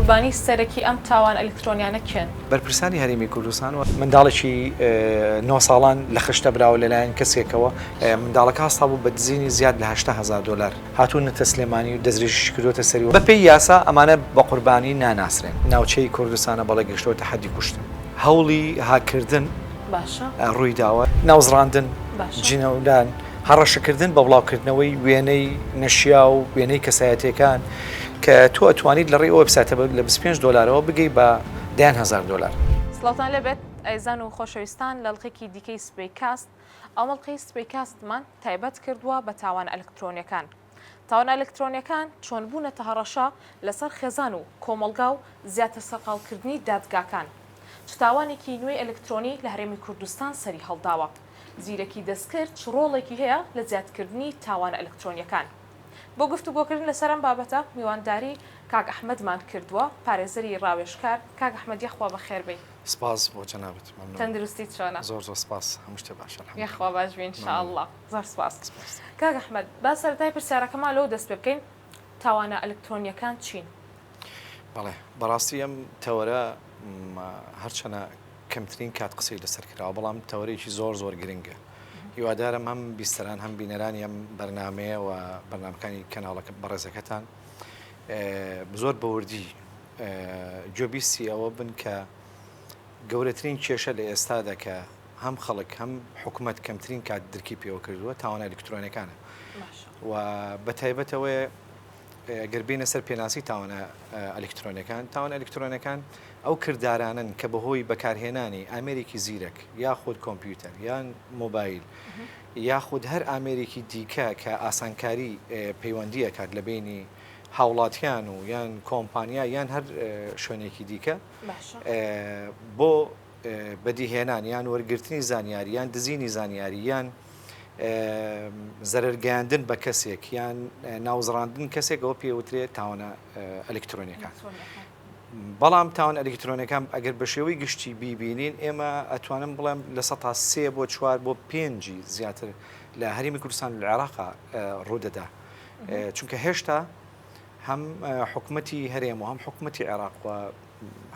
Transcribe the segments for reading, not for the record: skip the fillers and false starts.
قوربانی سەرەکی ئەم تاوانە ئەلکترۆنیانە کێن؟ بەرپرسانی هەرێمی کوردستان و منداڵێکی نۆ ساڵان لە خشتە براوە لەلایەن کەسێکەوە، منداڵەکە هەستابوو بە دزینی زیاد لە 80,000 دۆلار، هاتوونەتە سلێمانی و دەستدرێژیشی کردووەتە سەری و بەپێی یاسا ئەمانە بە قوربانی ناناسرێن. ناوچەی کوردستانە بەڵێ گەشتووەتە حەدی کوشتن. هەوڵی هاککردن ڕوویداوە، ناوزڕاندن، جنێودان، هەڕەشەکردن بە بڵاوکردنەوەی وێنەی نەشیاو، وێنەی کەسایەتیەکان کە تۆ ئەتوانیت لە ڕێی ئەو وێبسایتە لە 25 دۆلارەوە بگەی بە دەیان هەزار دۆلار. سڵاوتان لێبێت ئەزیزان و خۆشەویستان لە ئەڵقەیەکی دیکەی سبەی کاست، ئەم ئەڵقەی سبەی کاستمان تایبەت کردووە بە تاوانە ئەلکترۆنیەکان. تاوانە ئەلکترۆنیەکان چۆن بوونەتە هەڕەشە لەسەر خێزان و کۆمەڵگا و زیاتر سەرقاڵکردنی دادگاکان؟ چ تاوانێکی نوێی ئەلکترۆنی لە هەرێمی کوردستان سەری هەڵداوە؟ زیرەکی دەستکرد چ ڕۆڵێکی هەیە لە زیادکردنی تاوانە ئەلکترۆنیەکان؟ بۆ گفتوگۆکردن لەسەر ئەم بابەتە میوانداری کاک ئەحمەدمان کردووە، پارێزەری ڕاوێژکار. کاک ئەحمەد یاخوا بەخێربێی. سپاس بۆ جەنابت مەمنونم. تەندروستیت چۆنە؟ زۆر زۆر سپاس هەموو شتێ باشە الحمدللە. یاخوا باش بی ان شاء اللە. زۆر سپاس. کاک ئەحمەد با سەرەتای پرسیارەکەمان لەوە دەست پێ بکەین تاوانە ئەلکترۆنیەکان چین؟ بەڵێ بەڕاستی ئەم تەوەرە هەرچەنە کەمترین کات قسەی لەسەر کراوە بەڵام تەوەرێکی زۆر زۆر گرنگە هیوادارم هەم بیستەران هەم بینەرانی ئەم بەرنمەیە و بەرنامەکانی کەناڵەکە بەڕێزەکەتان زۆر بەوردی گوێبیستی ئەوە بن کە گەورەترین کێشە لە ئێستادا کە هەم خەڵک هەم حکومەت کەمترین کات درکی پێوە کردووە تاوانە ئەلکترۆنەکانە و بە تایبەتەوەی گەر بێینە سەر پێناسی تاوانە ئەلیکترۆنیەکان، تاوانە ئەلیکترۆنیەکان ئەو کردارانەن کە بەهۆی بەکارهێنانی ئامێرێکی زیرەک یاخود کۆمپیوتەر یان مۆبایل یاخود هەر ئامێرێکی دیکە کە ئاسانکاری پەیوەندی ئەکات لە بەینی هاوڵاتیان و یان کۆمپانیا یان هەر شوێنێکی دیکە بۆ بەدیهێنان یان وەرگرتنی زانیاری یان دزینی زانیاری یان زەرەر گەیاندن بە کەسێک یان ناوزڕاندن کەسێک ئەوە پێوترێت تاوانە ئەلکترۆنیەکان. بەڵام تاوان ئەلکترۆنەکان ئەگەر بە شێوەی گشتی بیبینین ئێمە ئەتوانم بڵێم لە 3 بۆ چوار بۆ پێنجی زیاتر لە هەرێمی کوردستان لە عێراقا ڕوودەدا چونکە هێشتا هەم حکومەتی هەرێم و هەم حکومەتی عێراق و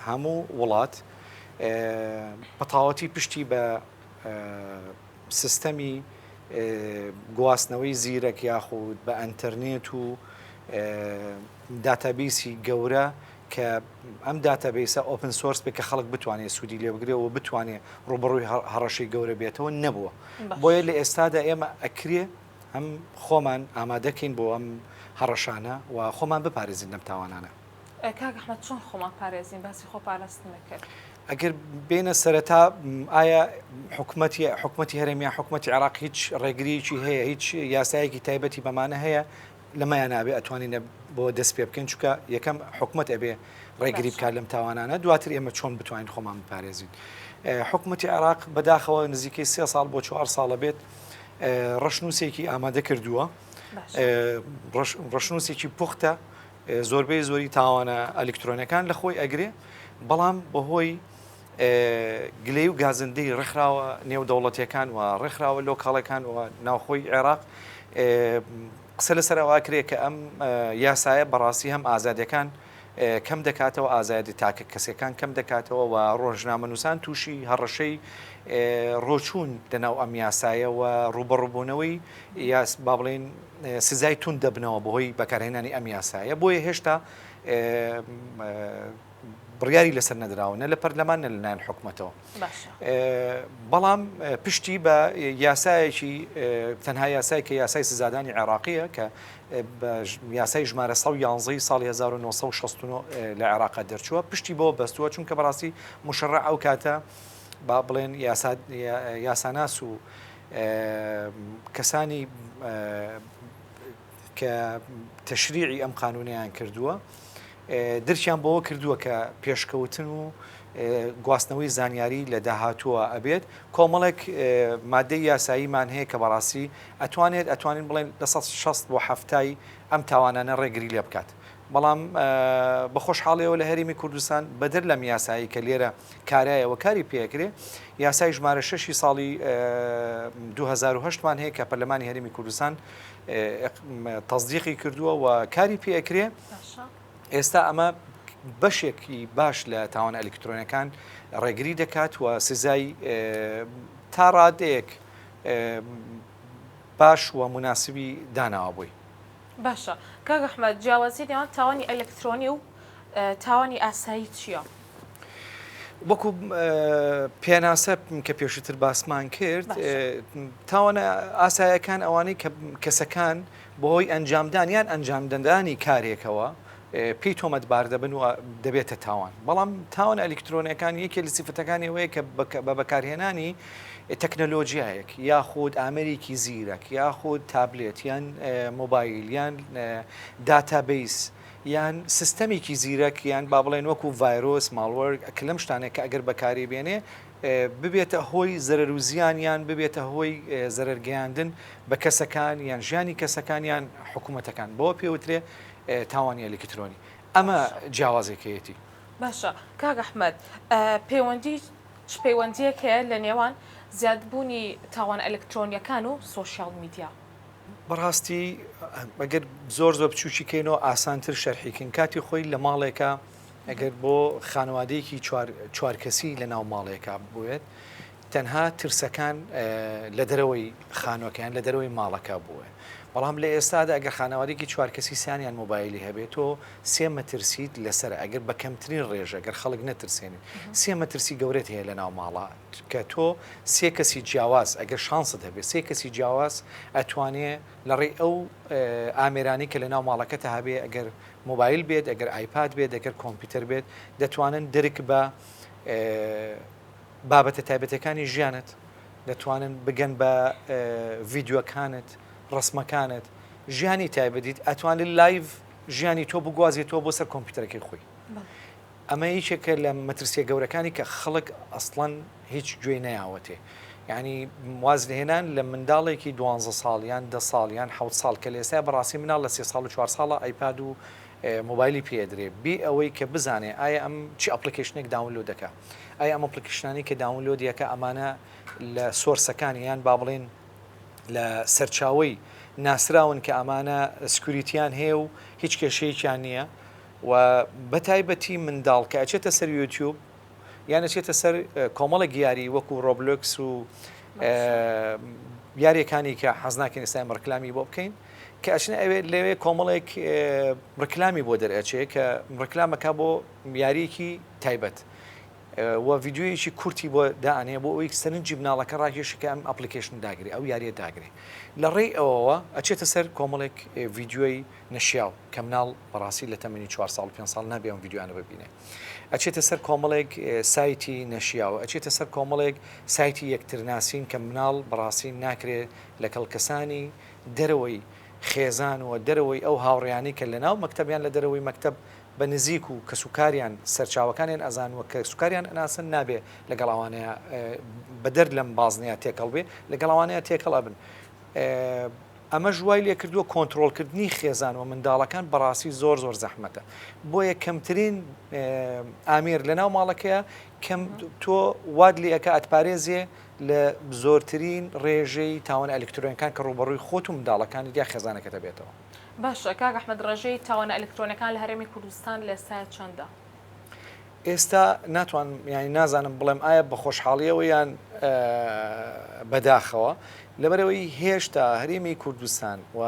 هەموو وڵات بەتەواوەتی پشتی بە سیستەمی گواستنەوەی زیرەک یاخود بە ئەنتەرنێت و database ی گەورە کە ئەم database ە open source بێت کە خەڵک بتوانێت سوودی لێ بگرێ و بتوانێت ڕووبەڕووی هەڕەشەی گەورە بێتەوە نەبووە. بۆیە لە ئێستادا ئێمە ئەکرێ هەم خۆمان ئامادەکەین بۆ ئەم هەڕەشانە و خۆمان بپارێزین لەم تاوانانە. کاک ئەحمەد چۆن خۆمان پارێزین باسی خۆ پاراستنت کرد. ئەگەر بێنە سەرەتا ئایا حکومەتی حکومەتی هەرێم یان حکومەتی عێراق هیچ ڕێگریەکی هەیە هیچ یاسایەکی تایبەتی بەمانە هەیە لەمەیان نابێ ئەتوانین بۆ دەست پێ بکەین چونکە یەکەم حکومەت ئەبێ ڕێگری بکات لەم تاوانانە دواتر ئێمە چۆن بتوانین خۆمان بپارێزین حکومەتی عێراق بەداخەوە نزیکەی سێ ساڵ بۆ چوار ساڵە بێت ڕەشنووسێکی ئامادە کردووە ڕەشنووسێکی پوختە زۆربەی زۆری تاوانە ئەلیکترۆنیەکان لە خۆی ئەگرێ، بەڵام بەهۆی گلەی و گازندەی ڕێکخراوە نێودەوڵەتیەکان و ڕێکخراوە لۆکاڵەکان و ناوخۆی عێراق قسە لەسەر ئەوە کرێ کە ئەم یاسایە بەڕاستی هەم ئازادیەکان کەم دەکاتەوە ئازادی تاکە کەسەکان کەم دەکاتەوە و ڕۆژنامەنووسان تووشی هەڕەشەی ڕۆچوون لەناو ئەم یاسایە و ڕووبەڕووبوونەوەی یاس با بڵێین سزای توند دەبنەوە بەهۆی بەکارهێنانی ئەم یاسایە، بۆیە هێشتا بڕیاری لەسەر نەدراوە نە لە پەرلەمان نە لەلایەن حکومەتەوە. بەڵام پشتی بە یاسایەکی تەنها یاسای کە یاسای سزادانی عێراقیە کە بە یاسای ژمارە 111 ساڵی 1969 لە عێراقا دەرچووە پشتی بۆ بەستووە چونکە بەڕاستی مشەڕع ئەو کاتە با بڵێن یاساناس و کەسانی کە تەشریعی ئەم قانونەیان کردووە درکیان بەوە کردووە کە پێشکەوتن و گواستنەوەی زانیاری لە داهاتووە ئەبێت کۆمەڵێک مادەی یاساییمان هەیە کە بەڕاستی ئەتوانێت ئەتوانین بڵێن لە 16 بۆ هەفتای ئەم تاوانانە ڕێگری لێ بکات بەڵام بە خۆشحاڵیەوە لە هەرێمی کوردستان بەدەر لەم یاسایی کە لێرە کارایە و کاری پێکرێ، یاسای ژمارە شەشی ساڵی 2008 مان هەیە کە پەرلەمانی هەرێمی کوردستان تەسدیقی کردووە و کاری پێکرێ. ئێستا ئەمە بەشێکی باش لە تاوانە ئەلیکترۆنیەکان ڕێگری دەکات و سزای تا ڕادەیەک باش و موناسبی داناوە بۆی. باشە کاک ئەحمەد جیاوازی نێوان تاوانی ئەلکترۆنی و تاوانی ئاسایی چییە؟ وەکو پێناسە کە پێشووتر باسمان کرد تاوانە ئاسایەکان ئەوانەی کە کەسەکان بەهۆی ئەنجامدان یان ئەنجامدەدانی کارێکەوە پێی تۆمەتبار دەبن و دەبێتە تاوان بەڵام تاوانە ئەلیکترۆنیەکان یەکێ لە سیفەتەکانی ئەوەیە کە بە بەکارهێنانی تەکنەلۆژیایەک یاخود ئامێرێکی زیرەک یاخود تابلێت یان مۆبایل یان database یان سیستەمێکی زیرەک یان با بڵێن وەکو ڤایرۆس malware کە لەم شتانێک کە ئەگەر بەکاری بێنێ ببێتە هۆی زەرەر و زیان یان ببێتە هۆی زەرەر گەیاندن بە کەسەکان یان ژیانی کەسەکان یان حکوومەتەکان بەوە پێوترێ تاوانی ئەلیکترۆنی ئەمە جیاوازێکەیەتی. باشە کاک ئەحمەد پەیوەندی چ پەیوەندیەک هەیە لە نێوان زیادبوونی تاوانە ئەلکترۆنیەکان و سۆشیال میدیا؟ بەڕاستی ئەگەر زۆر زۆر بچووکی کەینەوە ئاسانتر شەرحی کەین کاتی خۆی لە ماڵێکە ئەگەر بۆ خانەوادەیەکی چوار کەسی لە ناو ماڵێکا بوێت تەنها ترسەکان لە دەرەوەی خانوەکەیان لە دەرەوەی ماڵەکە بووە بەڵام لە ئێستادا ئەگەر خانەوادێکی چوار کەسی سیانیان مۆبایلی هەبێت تۆ سێ مەترسیت لەسەر ئەگەر بە کەمترین ڕێژە گەر خەڵک نەترسێنیت سێ مەترسی گەورەت هەیە لە ناو ماڵە کە تۆ سێ کەسی جیاواز ئەگەر شانست هەبێت سێ کەسی جیاواز ئەتوانێ لە ڕێی ئەو ئامێرانەی کە لە ناو ماڵەکەتا هەبێ ئەگەر مۆبایل بێت ئەگەر ئایپاد بێت ئەگەر کۆمپیوتەر بێت دەتوانن درک بە بابەتە تایبەتەکانی ژیانت دەتوانن بگەن بە ڤیدیۆکانت ڕسمەکانت ژیانی تایبەتیت ئەتوانن live ژیانی تۆ بگوازێتەوە بۆ سەر کۆمپیوتەرەکەی خۆی ئەمە یەکێکە لە مەترسیە گەورەکانی کە خەڵک ئەسڵەن هیچ گوێی نەیاوەتێ یعنی وازلێنان لە منداڵێکی دوانزە ساڵ یان دە ساڵ یان حەوت ساڵ کە لە ئێستا بەڕاستی مناڵ لە سێ ساڵ و چوار ساڵە ئایپاد و مۆبایلی پێ ئەدرێ بێ ئەوەی کە بزانێ ئایا ئەم چی application ێک download دەکا ئایا ئەم application انی کە download ەکە ئەمانە لە source ەکانی یان با بڵێن لە سەرچاوەی ناسراون کە ئەمانە security یان هەیە و هیچ کێشەیەکیان نییە و بەتایبەتی منداڵ کە ئەچێتە سەر یوتیوب یان ئەچێتە سەر کۆمەڵێک یاری وەکو ڕۆبلۆکس و یاریەکانی کە حەز ناکەین ئێستا ئێمە ڕکلامی بۆ بکەین کە ئەچنە ئەوێ لەوێ کۆمەڵێک ڕکلامی بۆ دەرئەچێ کە ڕکلامەکە بۆ یاریەکی تایبەت و ڤیدیۆیەکی کورتی بۆ دائەنێ بۆ ئەوەی سەرنجی مناڵەکە ڕاکێشی کە ئەم application داگرێ ئەو یاریە داگرێ لە ڕێی ئەوەوە ئەچێتە سەر کۆمەڵێک ڤیدیۆی نەشیاو کە مناڵ بەڕاستی لە تەمەنی چوار ساڵ و پێنج ساڵ نابێ ئەم ڤیدیۆیانە ببینێ ئەچێتە سەر کۆمەڵێک سایتی نەشیاو ئەچێتە سەر کۆمەڵێک سایتی یەکترناسین کە مناڵ بەڕاستی ناکرێ لەگەڵ کەسانی دەرەوەی خێزان و دەرەوەی ئەو هاوڕێیانەی کە لەناو مەکتەب یان لە دەرەوەی مەکتەب بە نزیک و کەسوکاریان سەرچاوەکانیان ئەزانن و کەسوکاریان ئەناسن نابێ لەگەڵ ئەوانەیا بەدەر لەم بازنەیە تێکەڵ بێ لەگەڵ ئەوانەیا تێکەڵ ئەبن ئەمەش وای لێکردووە کۆنترۆڵکردنی خێزان و منداڵەکان بەڕاستی زۆر زۆر زەحمەتە بۆیە کەمترین ئامێر لەناو ماڵەکەیە کەم تۆ وات لێ ئەکا ئەتپارێزێ لە زۆرترین ڕێژەی تاوانە ئەلکترۆنەکان کە ڕووبەڕووی خۆت و منداڵەکانت یا خێزانەکەت ئەبێتەوە. باشە کاک ئەحمەد ڕێژەی تاوانە ئەلکترۆنەکان لە هەرێمی کوردستان لە ئێستایا چەندە؟ ئێستا ناتوانم یانی نازانم بڵێم ئایا بە خۆشحاڵیەوە یان بەداخەوە لەبەرەوەی هێشتا هەرێمی کوردستان و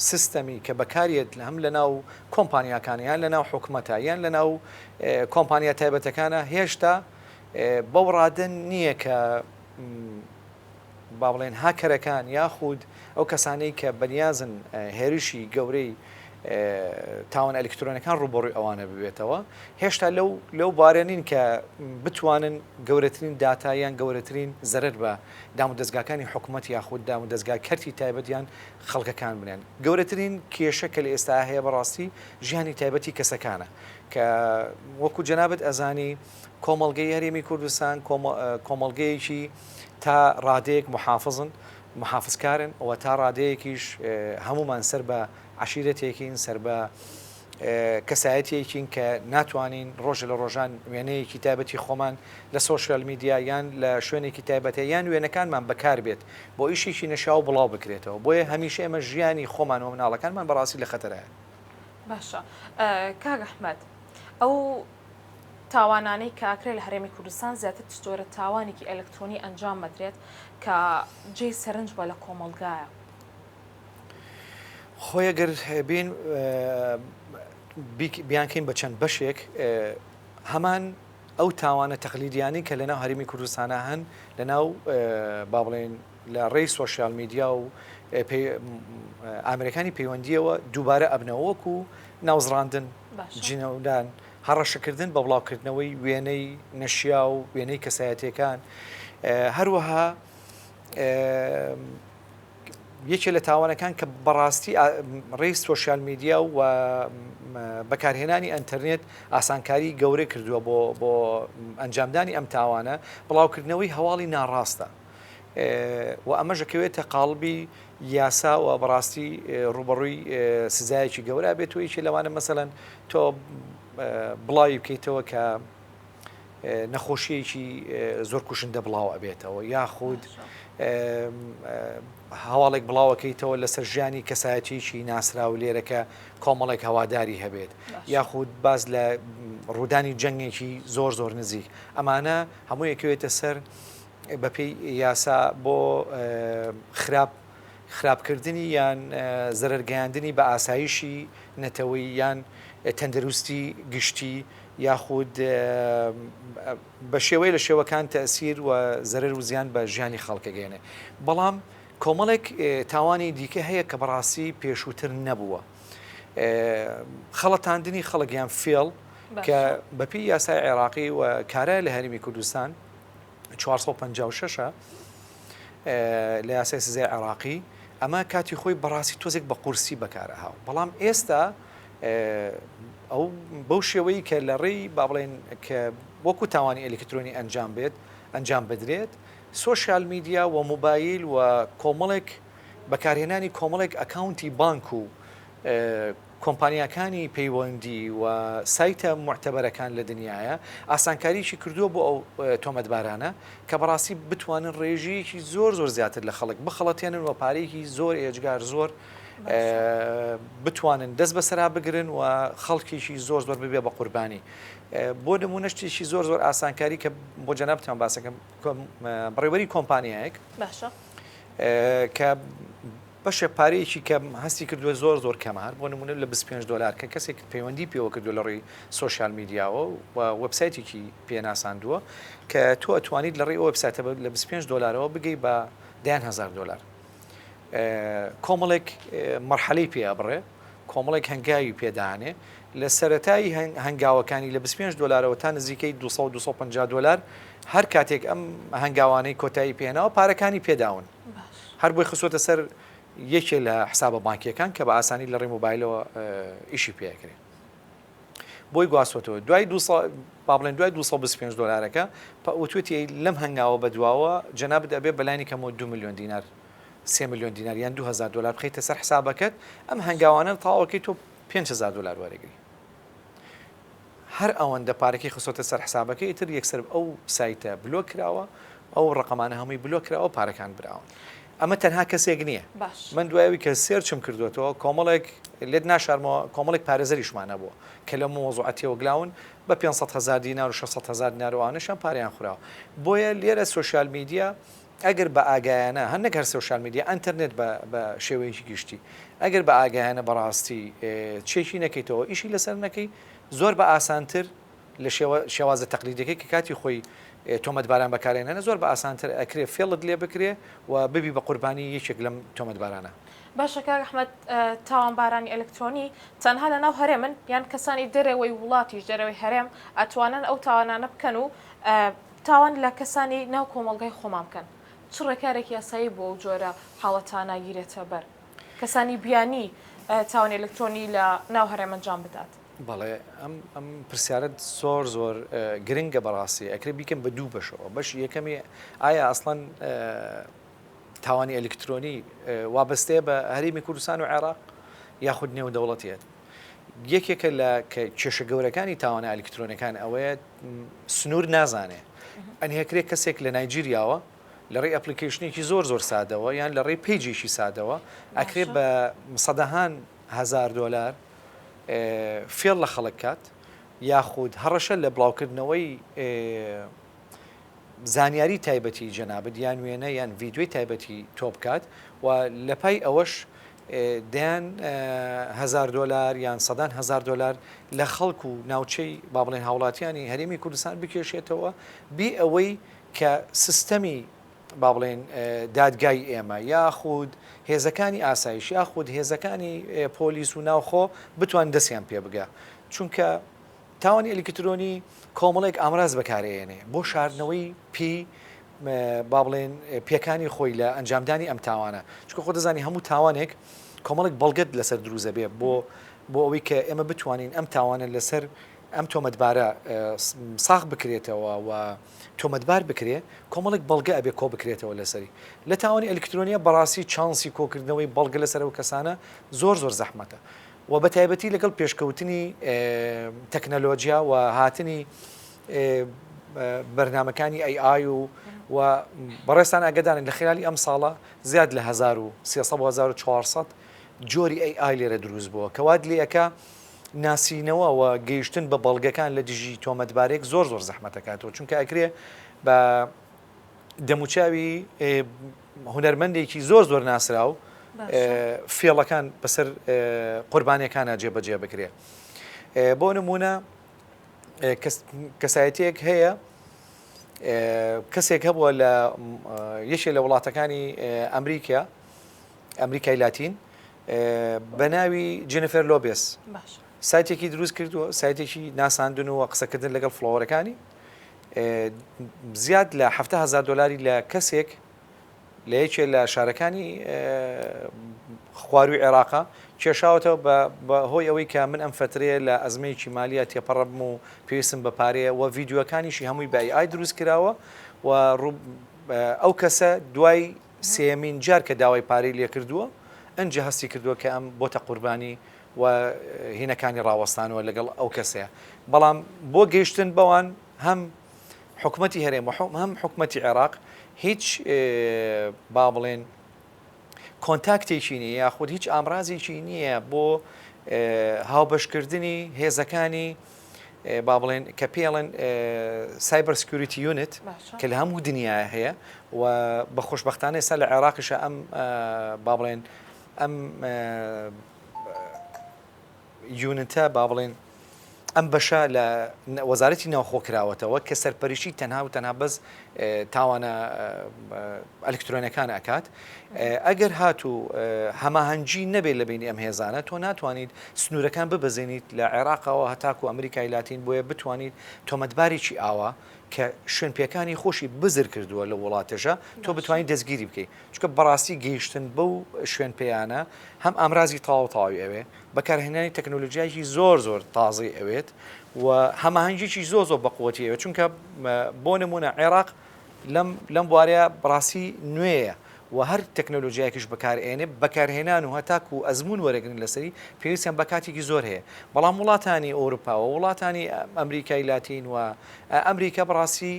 سیستەمی کە بەکاریەت لە هەم لە ناو کۆمپانیاکان یان لە ناو حکومەتە یان لە ناو کۆمپانیا تایبەتەکانە هێشتا بەو ڕادە نییە کە با بڵێن هاکەرەکان یاخود ئەو کەسانەی کە بەنیازن هێرشی گەورەی تاوان ئەلکترۆنەکان ڕووبەڕووی ئەوانە ببێتەوە هێشتا لەو لەو بارە نین کە بتوانن گەورەترین داتا یان گەورەترین زەرەر بە دام و دەزگاکانی حکوومەت یاخود دام و دەزگا کەرتی تایبەت یان خەڵکەکان بنێن گەورەترین کێشە کە لە ئێستا هەیە بەڕاستی ژیانی تایبەتی کەسەکانە کە وەکو جەنابت ئەزانی کۆمەڵگەی هەرێمی کوردستان کۆمەڵگەیەکی تا ڕادەیەک محافزن، محافزکارن، و تا ڕادەیەکیش هەموومان سەر بە عەشیرەتێکین، سەر بە کەسایەتیەکین کە ناتوانین ڕۆژە لە ڕۆژان وێنەیەکی تایبەتی خۆمان لە سۆشیال میدیا یان لە شوێنێکی تایبەتە یان وێنەکانمان بەکار بێت بۆ ئیشێکی نەشیاو بڵاو بکرێتەوە. بۆیە هەمیشە ئێمە ژیانی خۆمان و مناڵەکانمان بەڕاستی لە خەتەرایە. باشە کاک ئەحمەد. ئەو تاوانانەی کە ئەکرێ لە هەرێمی کوردستان زیاتر چ جۆرە تاوانێکی ئەلکترۆنی ئەنجام ئەدرێت کە جێی سەرنج بوە لە کۆمەڵگایە؟ خۆی ئەگەر بین بیانکەین بە چەند بەشێک هەمان ئەو تاوانە تەقلیدیانەی کە لەناو هەرێمی کوردستانە هەن لەناو با بڵێن لە ڕێی سۆشیال میدیا و ئامێرەکانی پەیوەندیەوە دووبارە ئەبنەوە وەکو ناوزڕاندن، جنێودان، هەڕەشەکردن بە بڵاوکردنەوەی وێنەی نەشیاو، وێنەی کەسایەتیەکان، هەروەها یەکێ لە تاوانەکان کە بەڕاستی ڕێی سۆشیال میدیا و بەکارهێنانی ئەتەرنێت ئاسانکاری گەورە کردووە بۆ بۆ ئەنجامدانی ئەم تاوانە بڵاوکردنەوەی هەواڵی ناڕاستە. و ئەمەش ئەکەوێتە قاڵبی یاسا و بەڕاستی ڕووبەڕووی سزایەکی گەورە بێت و یەکێ لەوانە مەسەلەن تۆ بڵاوی بکەیتەوە کە نەخۆشیەکی زۆر کوشندە بڵاو ئەبێتەوە یاخود هەواڵێک بڵاوەکەیتەوە لەسەر ژیانی کەسایەتیەکی ناسراو لێرەکە کۆمەڵێک هەواداری هەبێت یاخود باز لە ڕوودانی جەنگێکی زۆر زۆر نزیک ئەمانە هەموو یەکەوێتە سەر بەپێی یاسا بۆ خراپ خراپکردنی یان زەرەر گەیاندنی بە ئاسایشی نەتەوەیی یان تەندروستی گشتی یاخود بە شێوەی لە شێوەکان تەسیر و زەرەر و زیان بە ژیانی خەڵکەگەێنێ بەڵام کۆمەڵێک تاوانی دیکە هەیە کە بەڕاستی پێشووتر نەبووە خەڵەتاندنی خەڵک یان فێڵ کە بەپی یاسای عێراقی و کارە لە هەرمی کوردستان 456 ە لە یاسای سزای عێراقی ئەمە کاتی خۆی بەڕاستی تۆزێک بە قورسی بەکارەهاو بەڵام ئێستا ئەو بەو شێوەی کە لە ڕێی با بڵێن کە وەکو تاوانی ئەلکترۆنی ئەنجام بێت ئەنجام بدرێت سۆشیال میدیا و مۆبایل و کۆمەڵێک بەکارهێنانی کۆمەڵێک ئەکاونتی بانک و کۆمپانیاکانی پەیوەندی و سایتە موعتەبەرەکان لە دنیایە ئاسانکاریی کردووە بۆ ئەو تۆمەتبارانە کە بەڕاستی بتوانن ڕێژەیەکی زۆر زۆر زیاتر لە خەڵک بخەڵەتێنن و پارەیەکی زۆر ئێجگار زۆر بتوانن دەست بەسەرا بگرن و خەڵکێکی زۆر زۆر ببێ بە قوربانی بۆ نمونە شتێکی زۆر زۆر ئاسانکاری کە بۆ جەنابتان باسەکەم بەڕێوەری کۆمپانیایەک باشە کە بەشە پارەیەکی کەم هەستی کردووە زۆر زۆر کەمە هەر بۆ نمونە لە 25 دۆلار کە کەسێک پەیوەندی پێوە کردووە لە ڕێی سۆشیال میدیاوە و وێبسایتێکی پێ ناساندووە کە تۆ ئەتوانیت لە ڕێی ئەو وێبسایتە لە 25 دۆلارەوە بگەی بە دەیان هەزار دۆلار کۆمەڵێک مەرحەلەی پێ ئەبڕێ کۆمەڵێک هەنگاوی پێدانێ لە سەرەتای هەنگاوەکانی لە 25 دۆلارەوە تا نزیکەی 200 250 دۆلار هەر کاتێک ئەم هەنگاوانەی کۆتایی پێناوە پارەکانی پێداون هەر بۆی خستووەتە سەر یەکێ لە حسابە بانکیەکان کە بە ئاسانی لە ڕێی مۆبایلەوە ئیشی پێ ئەکرێ بۆی گواستوەتەوە دوای دو با بڵێن دوای 225 دلارەکە وتوێتی لەم هەنگاوە بەدواوە جەنابت ئەبێ بەلانی کەمەوە 2 میلیۆن دینار 3 میلیۆن دینار یان 2000 دلار بخەیتە سەر حسابەکەت ئەم هەنگاوانە تەواوەکەی تۆ 5000 دلار وەرەگری هەر ئەوەندە پارەکەی خستۆتە سەر حسابەکەی ئیتر یەکسەر ئەو سایتە بلۆک کراوە ئەو ڕەقەمانە هەمووی بلۆک کراوە پارەکان براون ئەمە تەنها کەسێک نییە باش. من دوای ئەوی کە search م کردوێتەوە کۆمەڵێک لێت ناشارمەوە کۆمەڵێک پارێزەریشمان هەبووە کە لەم مەوزوعە تێوەگلاون بە 500 هەزار دینار و 600 هەزار دینار و ئەوانەشیان پارەیان خوراوە بۆیە لێرە سۆشیال میدیا ئەگەر بە ئاگایانە هەر نەک هەر سۆشیال میدیا ئەنتەرنێت بە بە شێوەیەکی گشتی ئەگەر بە ئاگایانە بەڕاستی چێکی نەکەیتەوە ئیشی لەسەر نەکەی زۆر بە ئاسانتر لە شێوە شێوازە تەقلیدیەکەی کە کاتی خۆی تۆمەتباران بەکارێنەنە زۆر بە ئاسانتر ئەکرێ فێڵت لێ بکرێ و ببی بە قوربانی یەکێک لەم تۆمەتبارانە. باشە کاک ئەحمەد تاوانبارانی ئەلکترۆنی تەنها لەناو هەرێمن یان کەسانی دەرەوەی وڵاتیش دەرەوەی هەرێم ئەتوانن ئەو تاوانانە بکەن و تاوان لە کەسانی ناو کۆمەڵگای خۆمان بکەن چ ڕێکارێکی یاسایی بۆ ئەو جۆرە حاڵەتانە گیرێتە بەر کەسانی بیانی تاوانی ئەلکترۆنی لە ناو هەرێم ئەنجام بدات؟ بەڵێ ئەم ئەم پرسیارەت زۆر زۆر گرنگە بەڕاستی ئەکرێ بیکەم بە دوو بەشەوە بەشی یەکەمی ئایا ئەسڵەن تاوانی ئەلکترۆنی وابەستەیە بە هەرێمی کوردستان و عێراق یاخود نێودەوڵەتیەت یەکێکە لە کە کێشە گەورەکانی تاوانە ئەلکترۆنەکان ئەوەیە سنوور نازانێ ئەنیهکرێ کەسێک لە نایجیریاوە لە ڕێی application ێکی زۆر زۆر سادەوە یان لە ڕێی page ێکی سادەوە ئەکرێ بە سەدەهان هەزار دۆلار فێڵ لە خەڵک کات یاخود هەڕەشە لە بڵاوکردنەوەی زانیاری تایبەتی جەنابت یان وێنە یان ڤیدیۆی تایبەتی تۆ بکات و لە پای ئەوەش دەیان هەزار دۆلار یان سەدان هەزار دۆلار لە خەڵک و ناوچەی با بڵێن هاوڵاتیانی هەرێمی کوردستان بکێشێتەوە بێ ئەوەی کە سیستەمی با بڵێن دادگای ئێمە یاخود هێزەکانی ئاسایش یاخود هێزەکانی پۆلیس و ناوخۆ بتوان دەستیان پێ بگا چونکە تاوانی ئەلیکترۆنی کۆمەڵێک ئامراز بەکارئێنێ بۆ شاردنەوەی پێی با بڵێن پێکانی خۆی لە ئەنجامدانی ئەم تاوانە چونکە خۆ دەزانی هەموو تاوانێک کۆمەڵێک بەڵگەت لەسەر دروست ئەبێ بۆ بۆ ئەوەی کە ئێمە بتوانین ئەم تاوانە لەسەر ئەم تۆمەتبارە ساغ بکرێتەوە و تۆمەتبار بکرێ کۆمەڵێک بەڵگە ئەبێ کۆ بکرێتەوە لەسەری لە تاوانی ئەلیکترۆنیە بەڕاستی چانسی کۆکردنەوەی بەڵگە لەسەر ئەو کەسانە زۆر زۆر زەحمەتە و بە تایبەتی لەگەڵ پێشکەوتنی تەکنەلۆجیا و هاتنی بەرنامەکانی AI و و بەڕێزتان ئاگدارن لە خلالی ئەم ساڵە زیاد لە 1300 بۆ 1400 جۆری AI لێرە دروست بووە کە وات لێ ئەکا ناسینەوە و گەیشتن بە بەڵگەکان لە دژی تۆمەتبارێک زۆر زۆر زەحمەتەکاتەوە چونکە ئەکرێ بە دەموچاوی هونەرمەندێکی زۆر زۆر ناسراو فێڵەکان بەسەر قوربانیەکانە جێبەجێ بکرێ بۆ نمونە کەسایەتێک هەیە کەسێک هەبووە لە یەکێ لە وڵاتەکانی ئەمریکا ئەمریکای لاتین بە ناوی جێنفەر لۆبێس سایتێکی دروست کردووە سایتێکی ناساندن و قسەکردن لەگەڵ follower ەکانی زیاد لە 7هزار دلاری لە کەسێک لە یەکێ لە شارەکانی خواروی عێراقا کێشاوەتەوە بە هۆی ئەوەی کە من ئەم فەترەیە لە ئەزمەیەکی مالیە تێپەڕبم و پێویستم بە پارەیە و ڤیدیۆکانیشی هەمووی بە AI دروست کراوە و ئەو کەسە دوای سێیەمین جار کە داوای پارەی لێکردووە ئەنجا هەستی کردووە کە ئەم بۆتە قوربانی و هینەکانی ڕاوەستانەوە لەگەڵ ئەو کەسەیە بەڵام بۆ گەیشتن بەوان هەم حکومەتی هەرێم و هەم حکومەتی عێراق هیچ با بڵێن contact ێکی نییە یاخود هیچ ئامرازێکی نییە بۆ هاوبەشکردنی هێزەکانی با بڵێن کە پێڵێن cyber security unit کە لە هەموو دنیا هەیە و بە خۆشببختانە ئێستا لە عێراقیشە ئەم با بڵێن ئەم unit ە با بڵێین ئەم بەشە لە وەزارەتی ناوخۆ کراوەتەوە کە سەرپەرشتی تەنها و تەنها بەس تاوانە ئەلکترۆنەکان ئەکات ئەگەر هاتوو هەماهەنگی نەبێت لە بینی ئەم هێزانە تۆ ناتوانیت سنوورەکان ببەزێنیت لە عێراقەوە هەتاکو ئەمریکای لاتین بۆیە بتوانیت تۆمەتبارێکی ئاوا کە شوێن پێکانی خۆشی بزر کردووە لە وڵاتەشە تۆ بتوانیت دەستگیری بکەیت چونکە بەڕاستی گەیشتن بەو شوێن پێیانە هەم ئامرازی تەواو تەواوی ئەوێ، بەکارهێنانی تەکنۆلۆژیایەکی زۆر زۆر تازەی ئەوێت و هەماهەنگیی زۆر زۆر بەقوەتی ئەوێت، چونکە بۆ نموونە عێراق لەم لەم بوارەیە بەڕاستی نوێیە و هەر تەکنۆلۆژیایەکیش بەکارئێنێ بەکارهێنان و هەتاکو ئەزموون وەرەگرن لەسەری پێویستیان بە کاتێکی زۆر هەیە، بەڵام وڵاتانی ئەوروپا و وڵاتانی ئەمریکای لاتین و ئەمریکا بەڕاستی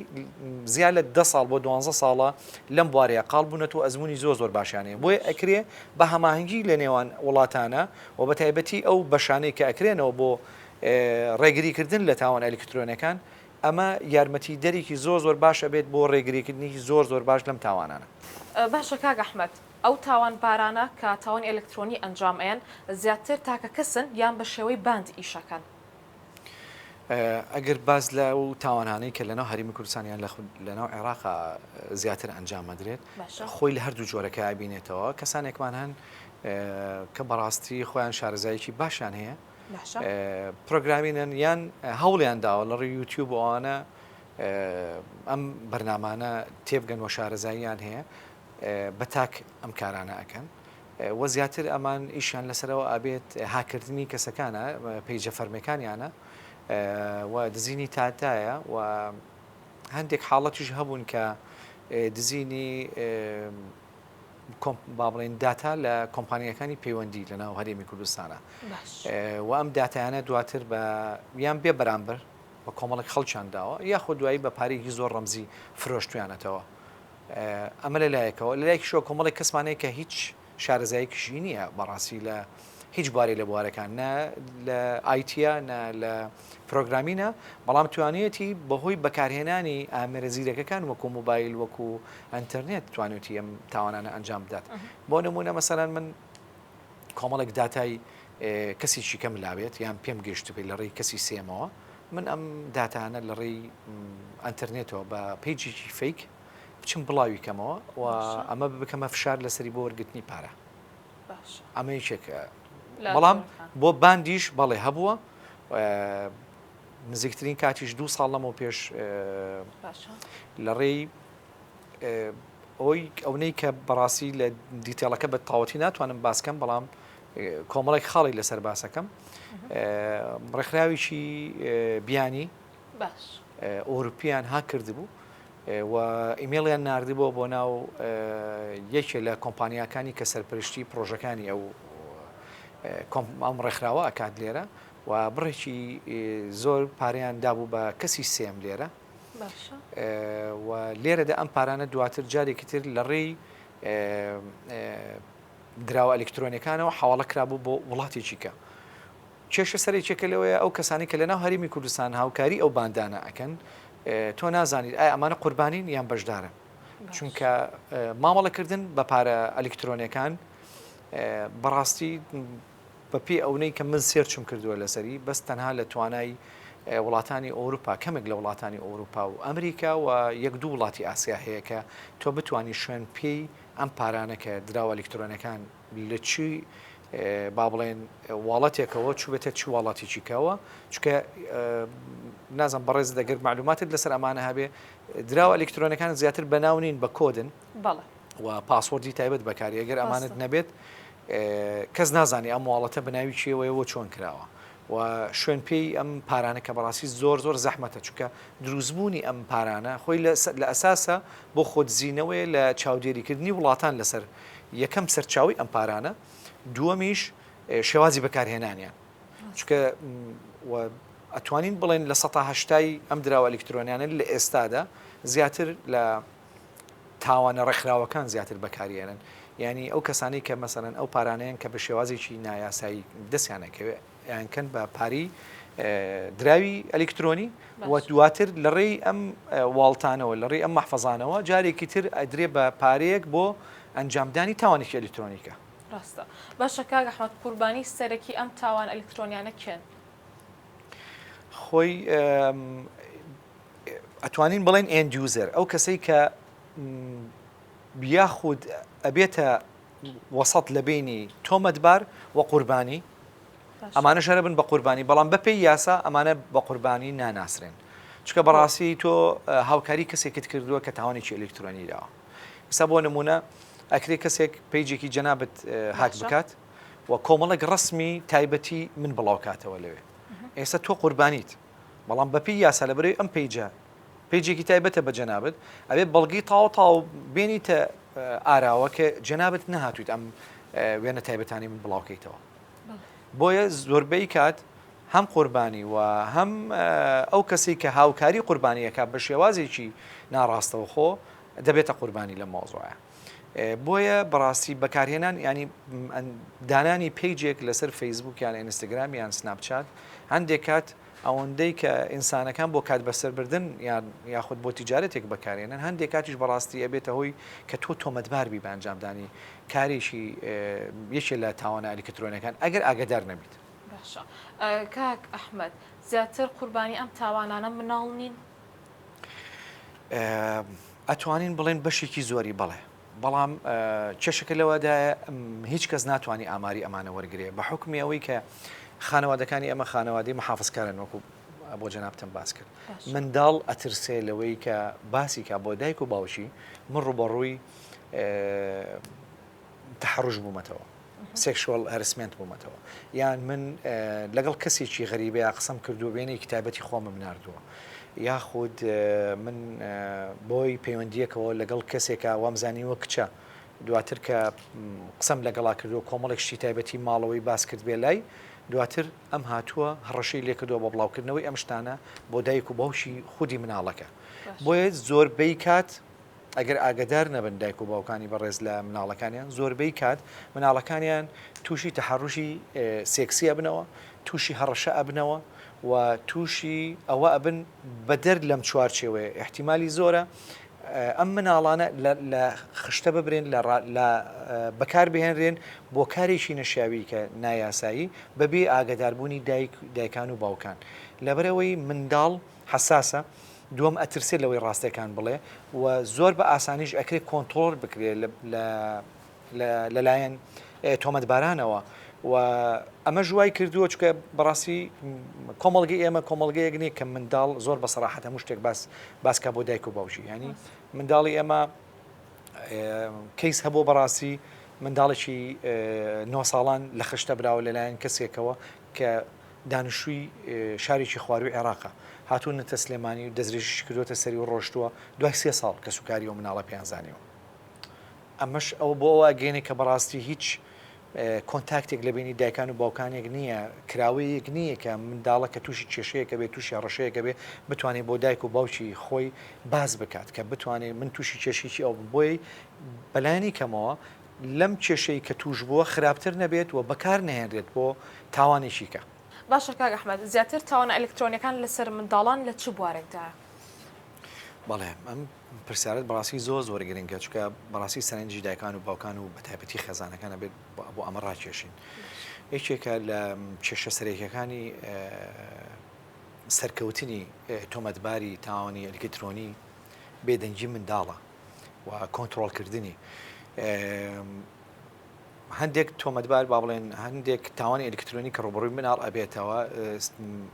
زیاد لە دە ساڵ بۆ دوانزە ساڵە لەم بوارەیە قاڵ بوونەتەوە ئەزموونی زۆر زۆر باشیان هەیە بۆیە ئەکرێ بە هەماهەنگی لە نێوان وڵاتانە و بە تایبەتی ئەو بەشانەی کە ئەکرێنەوە بۆ ڕێگریکردن لە تاوانە ئەلیکترۆنیەکان ئەمە یارمەتی دەرێکی زۆر زۆر باش ئەبێت بۆ ڕێگریکردنێکی زۆر زۆر باش لەم تاوانانە. باشە کاک ئەحمەد ئەو تاوانبارانە کە تاوانی ئەلکترۆنی ئەنجام ئەیەن زیاتر تاکە کەسن یان بە شێوەی باند ئیشەکەن؟ ئەگەر باس لە ئەو تاوانانەی کە لەناو هەرێمی کوردستان یان لەناو عێراقا زیاتر ئەنجام ئەدرێت خۆی لە هەردوو جۆرەکە ئەبینێتەوە کەسانێکمان هەن کە بەڕاستی خۆیان شارەزایەکی باشیان هەیە پرۆگرامینن یان هەوڵیان داوە لە ڕێی یوتیوب ئەوانە ئەم بەرنامانە تێبگەن و شارەزاییان هەیە بە تاک ئەم کارانە ئەکەن. وە زیاتر ئەمان ئیشیان لەسەرەوە ئەبێت هاککردنی کەسەکانە page ە فەرمیەکانیانە و دزینی داتایە و هەندێک حاڵەتیش هەبوون کە دزینی با بڵێن داتا لە کۆمپانیەکانی پەیوەندی لە ناو هەرێمی کوردستانە و ئەم داتایانە دواتر بە یان بێ بەرامبەر بە کۆمەڵێک خەڵکیان داوە یاخود دوایی بە پارەیەکی زۆر ڕەمزی فرۆشتویانەتەوە. ئەمە لە لایەکەوە، لە لایەکیشەوە کۆمەڵێک کەسمان هەیە کە هیچ شارەزاییەکیشی نییە بەڕاستی لە هیچ بوارێک لە بوارەکان نە لە IT ە نە لە programming ە، بەڵام توانیویەتی بەهۆی بەکارهێنانی ئامێرە زیرەکەکان وەکو مۆبایل وەکو ئەنتەرنێت توانیویەتی ئەم تاوانانە ئەنجام بدات. بۆ نموونە مەسەلەن من کۆمەڵێک داتای کەسێکی کەم لابێت یان پێم گەیشتبێت لە ڕێی کەسی سێمەوە من ئەم داتانە لە ڕێی ئەنتەرنێتەوە بە page ێکی fake بچم بڵاوی کەمەوە و ئەمە بکەمە فشار لەسەری بۆ وەرگرتنی پارە. ئەمە یەکێکە بەڵام بۆ باندیش بەڵێ هەبووە نزیکترین کاتیش دوو ساڵ لەمەوە پێش لە ڕێی ئەوەی ئەونەی کە بەڕاستی لە detail ەکە بە تاوەتی ناتوانم باسکەم بەڵام کۆمەڵێک خاڵی لەسەر باسەکەم ڕێکخراوێکی بیانی ئەوروپیان هاک کردبوو و ئیمێڵیان ناردبووە بۆ ناو یەکێ لە کۆمپانیاکانی کە سەرپەرشتی پڕۆژەکانی ئەو ئەم ڕێکخراوە ئەکات لێرە و بڕێکی زۆر پارەیان دابوو بە کەسی سێم لێرە و لێرەدا ئەم پارانە دواتر جارێکی تر لە ڕێی دراوە ئەلکترۆنیەکانەوە حواڵە کرابوو بۆ وڵاتێکی کە کێشە سەرەکیەکە لەوەیە ئەو کەسانەی کە لەناو هەرێمی کوردستان هاوکاری ئەو باندانە ئەکەن تۆ نازانیت ئایا ئەمانە قوربانین یان بەشدارن چونکە مامەڵەکردن بە پارە ئەلیکترۆنیەکان بەڕاستی بەپێی ئەونەی کە من search م کردووە لەسەری بەس تەنها لە توانای وڵاتانی ئەوروپا کەمێک لە وڵاتانی ئەوروپا و ئەمریکا و یەک دوو وڵاتی ئاسیا هەیە کە تۆ بتانی شوێن پێی ئەم پارانە کە دراوە ئەلیکترۆنەکان لە چی با بڵێن واڵەتێکەوە چوبێتە چ واڵاتێکی کەوە چونکە نازم بەڕێز دەگەر معلوماتت لەسەر ئەمانە هەبێ دراوە ئەلکترۆنەکان زیاتر بەناو نین بە کۆدن و password ی تایبەت بەکاری ئەگەر ئەمانت نەبێت کەس نازانی ئەم واڵەتە بەناوی چێوەیەوە چۆن کراوە و شوێن پێی ئەم پارانە کە بەڕاستی زۆر زۆر زەحمەتە چونکە دروستبوونی ئەم پارانە خۆی لە ئەساسە بۆ خۆدزینەوەیە لە چاودێریکردنی وڵاتان لەسەر یەکەم سەرچاوەی ئەم پارانە، دووەمیش شێوازی بەکارهێنانیان. چونکە ئەتوانین بڵێن لە سەتا هەشتای ئەم دراوە ئەلیکترۆنیانە لە ئێستادا زیاتر لە تاوانە ڕێکخراوەکان زیاتر بەکاریێنن. یانی ئەو کەسانەی کە مەسەلەن ئەو پارانەیان کە بە شێوازێکی نایاسایی دەستیان ئەکەوێ ئەیانکەن بە پارەی دراوی ئەلیکترۆنی و دواتر لە ڕێی ئەم wallet انەوە لە ڕێی ئەم مەحفەزانەوە جارێکی تر ئەدرێ بە پارەیەک بۆ ئەنجامدانی تاوانێکی ئەلیکترۆنیکە. ڕاستە. باشە کاک ئەحمەد قوربانی سەرەکی ئەم تاوان ئەلیکترۆنیانە کێن؟ خۆی ئەتوانین بڵێن end user ئەو کەسەی کە یاخود ئەبێتە وەسەت لە بەینی تۆمەتبار و قوربانی، ئەمانەش هەر ئەبن بە قوربانی، بەڵام بەپێی یاسا ئەمانە بە قوربانی ناناسرێن، چونکە بەڕاستی تۆ هاوکاری کەسێکت کردووە کە تاوانێکی ئەلیکترۆنی داوە. ئێستا بۆ نموونە ئەکرێ کەسێک page ێکی جەنابت هاک بکات و کۆمەڵێک ڕەسمی تایبەتی من بڵاوکاتەوە لەوێ. ئێستا تۆ قوربانیت، بەڵام بەپێی یاسا لەبەرئەوەی ئەم page ە page ێکی تایبەتە بە جەنابت ئەبێ بەڵگەی تاو تاو بێنیتە ئاراوە کە جەنابت نەهاتویت ئەم وێنە تایبەتانی من بڵاوکەیتەوە بۆیە زۆربەی کات هەم قوربانی و هەم ئەو کەسی کە هاوکاری قوربانیەکە بە شێوازێکی ناڕاستەوخۆ دەبێتە قوربانی لە مۆزۆە بۆیە بەڕاستی بەکارهێنان ینی دانانی page ێک لەسەر فەیسبوک یان ئینستاگرام یان سناپچات هەندێک کات ئەوەندەی کە ئینسانەکان بۆ کات بەسەربردن یان یاخود بۆ تیجارەتێک بەکارێنن، هەندێک کاتیش بەڕاستی ئەبێتە هۆی کە تۆ تۆمەتبار بی بە ئەنجامدانی کارێکی یەکێ لە تاوانە ئەلیکترۆنیەکان ئەگەر ئاگەدار نەبیت. باشە کاک ئەحمەد زیاتر قوربانی ئەم تاوانانە مناڵ نین؟ ئەتوانین بڵێن بەشێکی زۆری بەڵێ. بەڵام کێشەکە لەوەدایە هیچ کەس ناتوانانی ئاماری ئەمانە وەرگێ بە حکمی ئەوەی کە خانەوادەکانی ئەمە خانەوادەی محافزکارن وەکو بۆ جەنابتم باس کرد منداڵ ئەترسێ لەوەی کە باسی کا بۆ دایک و باوکی من ڕوبەڕووی تەحەڕوش بوومەتەوە sexual harassment بوومەتەوە یان من لەگەڵ کەسێکی غەریبەیا قسەم کردووە وێنەیەکی تایبەتی خۆمم ناردووە یاخود من بۆی پەیوەندیەکەوە لەگەڵ کەسێکا وامزانیوە کچە دواتر کە قسەم لەگەڵا کردووە کۆمەڵێک شتی تایبەتی ماڵەوەی باس کرد بێ لای دواتر ئەم هاتووە هەڕەشەی لێکردووە بە بڵاوکردنەوەی ئەم شتانە بۆ دایک و باوکی خودی مناڵەکە بۆیە زۆربەی کات. ئەگەر ئاگەدار نەبن دایک و باوکانی بەڕێز لە مناڵەکانیان زۆربەی کات مناڵەکانیان تووشی تەحەڕوشی سێکسی ئەبنەوە، تووشی هەڕەشە ئەبنەوە و تووشی ئەوە ئەبن بەدەر لەم چوارچێوەیە ئیحتیمالی زۆرە ئەم مناڵانە لە خشتە ببرێن لە بەکار بهێنرێن بۆ کارێکی نەشیاوی کە نایاسایی بەبێ ئاگەداربوونی دایک دایکان و باوکان لەبەرئەوەی منداڵ حەساسە دووەم ئەترسێت لەوەی ڕاستەکان بڵێ و زۆر بە ئاسانیش ئەکرێت کۆنتڕۆڵ بکرێت لە لەلایەن تۆمەتبارانەوە و ئەمەش وای کردووە چونکە بەڕاستی کۆمەڵگەی ئێمە کۆمەڵگەیەک نییە کە منداڵ زۆر بە سەراحەت هەموو شتێک باس باسکا بۆ دایک و باوکی ینی منداڵی ئێمە کەیس هەبوو بەڕاستی منداڵێکی نۆ ساڵان لە خشتە براوە لەلایەن کەسێکەوە کە دانیشتووی شارێکی خوارووی عێراقە، هاتوونەتە سلێمانی و دەستدرێژیی کردووەتە سەری و ڕۆشتووە، دوای سێ ساڵ کەسوکاری ئەو مناڵە پێیان زانیوە. ئەمەش ئەوە بۆ ئەوە ئەگەیەنێ کە بەڕاستی هیچ کۆنتاکتێک لە بەینی دایکان و باوکانێک نییە، کراوەیەک نییە کە منداڵە کە تووشی کێشەیەکە بێ، تووشی هەڕەشەیەکە بێ، بتوانێ بۆ دایک و باوکی خۆی باس بکات کە بتوانێ من تووشی کێشەیەکی ئەو بووم. بۆیە بەلایەنی کەمەوە لەم کێشەی کە تووش بووە خراپتر نەبێت و بەکار نەهێنرێت بۆ تاوانێکی کە. باشە کاک ئەحمەد زیاتر تاوانە ئەلکترۆنیەکان لەسەر منداڵان لە چ بوارێکدایە؟ بەڵێ ئەم پرسیارەت بەڕاستی زۆر زۆر گرنگە چونکە بەڕاستی سەرنجی دایکان و باوکان و بەتایبەتی خێزانەکان ئەبێت بۆ ئەمە ڕاکێشین. یەکێکە لە کێشە سەرەکیەکانی سەرکەوتنی تۆمەتباری تاوانی ئەلکترۆنی بێدەنگی منداڵە. و کۆنترۆڵکردنی هەندێک تۆمەتبار با بڵێن هەندێک تاوانی ئەلکترۆنی کە ڕوبڕووی مناڵ ئەبێتەوە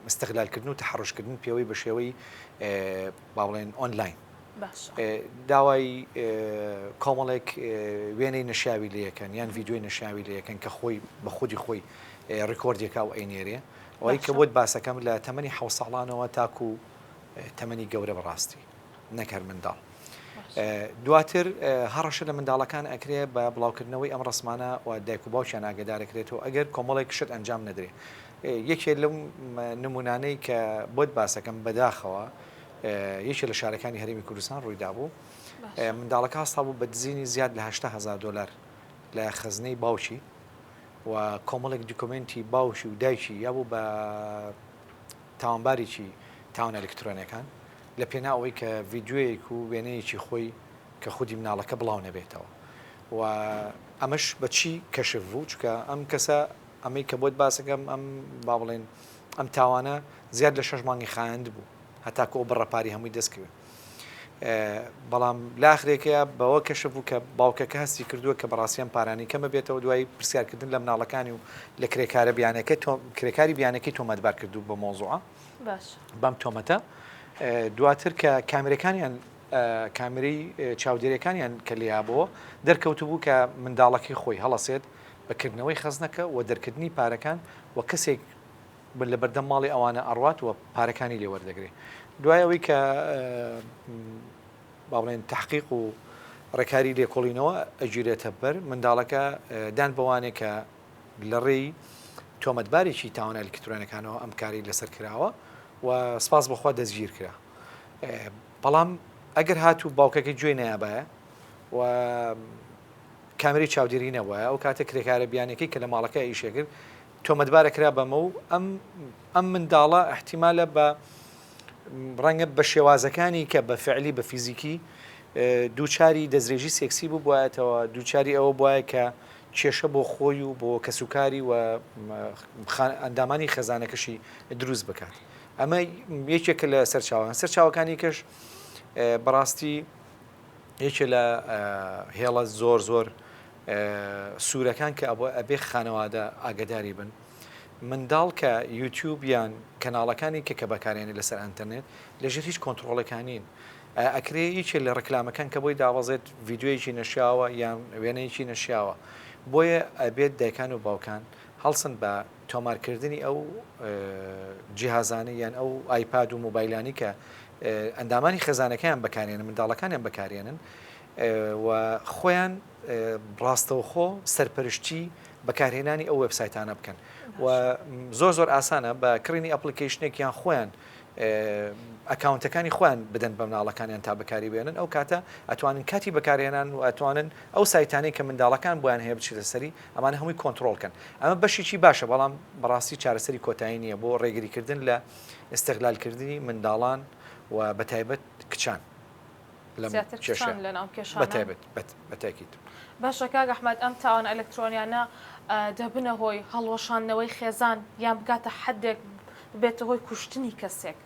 ئیستغلالکردن و تەحەڕوشکردن پێوەی بە شێوەی با بڵێن ئۆنلاین داوای کۆمەڵێک وێنەی نەشیاوی لەکەن یان ڤیدیۆی نەشیاوی لەکەن کە خۆی بە خودی خۆی ڕیکۆردێکا و ئەینێرێ ئەوەی کە بۆت باسەکەم لە تەمەنی حەوت ساڵانەوە تاکو تەمەنی گەورە بەڕاستی نەک هەر منداڵ. دواتر هەڕەشە لە منداڵەکان ئەکرێ بە بڵاوکردنەوەی ئەم ڕەسمانە و دایک و باوکیان ئاگادارەکرێتەوە ئەگەر کۆمەڵێک شت ئەنجام نەدرێ. یەکێ لەو نمونانەی کە بۆت باسەکەم بەداخەوە یەکێ لە شارەکانی هەرێمی کوردستان ڕوویدابوو منداڵەکە هەستا بوو بە دزینی زیاد لە 80 هەزار دۆلار لە خەزنەی باوکی و کۆمەڵێک دیکۆمێنتی باوکی و دایکی یابوو بە تاوانبارێکی تاوانە ئەلکترۆنیەکان لە پێناو ئەوەی کە ڤیدیۆیەک و وێنەیەکی خۆی کە خودی مناڵەکە بڵاو نەبێتەوە و ئەمەش بە چی کەشف بوو چونکە ئەم کەسە ئەمەی کە بۆت باسەکەم ئەم با بڵێن ئەم تاوانە زیاد لە شەش مانگی خایاند بوو هەتاکو ئەو بڕە پاری هەمووی دەست کەوێ بەڵام لە ئاخرێکەیە بەوە کەشف بوو کە باوکەکە هەستی کردووە کە بەڕاستی ئەم پارانەی کەمە بێتەوە دوای پرسیارکردن لە مناڵەکانی و لە کرێکارە بیانەکە کرێکاری بیانەکەی تۆمەتبار کردو بە مۆزوعە بەم تۆمەتە دواتر کە کامرەکانیان کامری چاودێریەکانیان کە لیا بۆ دەرکەوتبوو کە منداڵەکەی خۆی هەڵەسێت بە کردنەوەی خەزنەکە و دەرکردنی پارەکان و کەسێک لە بەردەم ماڵی ئەوانە ئەڕوات و پارەکانی لێ وەردەگرێ. دوای ئەوەی کە با بڵێن تەحقیق و ڕێکاری لێکۆڵینەوە ئەگیرێتە بەر، منداڵەکە دان بەوانێ کە لە ڕێی تۆمەتبارێکی تاوانە ئەلکترۆنەکانەوە ئەم کارەی لەسەر کراوە و سپاس بۆ خوا دەستگیر کرا. بەڵام ئەگەر هاتوو باوکەکەی گوێی نەیابایە و کامێرەی چاودێری نەبوایە ئەو کاتە کرێکارە بیانیەکەی کە لە ماڵەکە ئیشێ کرد تۆمەتبارە کرا بەمە و ئەم ئەم منداڵە ئیحتیمالە بە ڕەنگە بە شێوازەکانی کە بە فعلی بە فیزیکی دووچاری دەستدرێژی سێکسی ببوایەتەوە دووچاری ئەوە بوایە کە کێشە بۆ خۆی و بۆ کەسوکاری و ئەندامانی خێزانەکەشی دروست بکات ئەمە یەکێکە لە سەرچاوان سەرچاوەکانی کەش بەڕاستی یەکێ لە هێڵە زۆر زۆر سوورەکان کە ئەبێ خانەوادە ئاگەداری بن منداڵ کە یوتیوب یان کەناڵەکانی کە کە بەکارێنێ لەسەر ئەنتەرنێت لەژێر هیچ کۆنتڕۆڵێکا نین ئەکرێ یەکێ لە ڕکلامەکان کە بۆی دابەزێت ڤیدیۆیەکی نەشیاوە یان وێنەیەکی نەشیاوە بۆیە ئەبێت دایکان و باوکان هەڵسن بە تۆمارکردنی ئەو جیهازانە یان ئەو ئایپاد و مۆبایلانی کە ئەندامانی خێزانەکەیان بەکارێنن منداڵەکانیان بەکارێنن و خۆیان ڕاستەوخۆ سەرپەرشتی بەکارهێنانی ئەو وێبسایتانە بکەن و زۆر زۆر ئاسانە بە کڕینی application ێک یان خۆیان. ئەکاونتەکانی خۆیان بدەن بە مناڵەکانیان تا بەکاری بێنن ئەو کاتە ئەتوانن کاتی بەکارهێنان و ئەتوانن ئەو سایتانەی کە منداڵەکان بۆیان هەیە بچێتە سەری ئەمانە هەمووی کۆنتڕۆڵ کەن ئەمە بەشێکی باشە بەڵام بەڕاستی چارەسەری کۆتایی نییە بۆ ڕێگریکردن لە ئیستغلالکردنی منداڵان و بەتایبەت کچان لەم زیاتر کێشە کچان لەناو کێشانە بەتایبەت بەتاکید. باشە کاک ئەحمەد ئەم تاوانە ئەلکترۆنیانە دەبنە هۆی هەڵوەشاندنەوەی خێزان یان بگاتە حەدێک ببێتە هۆی کوشتنی کەسێک؟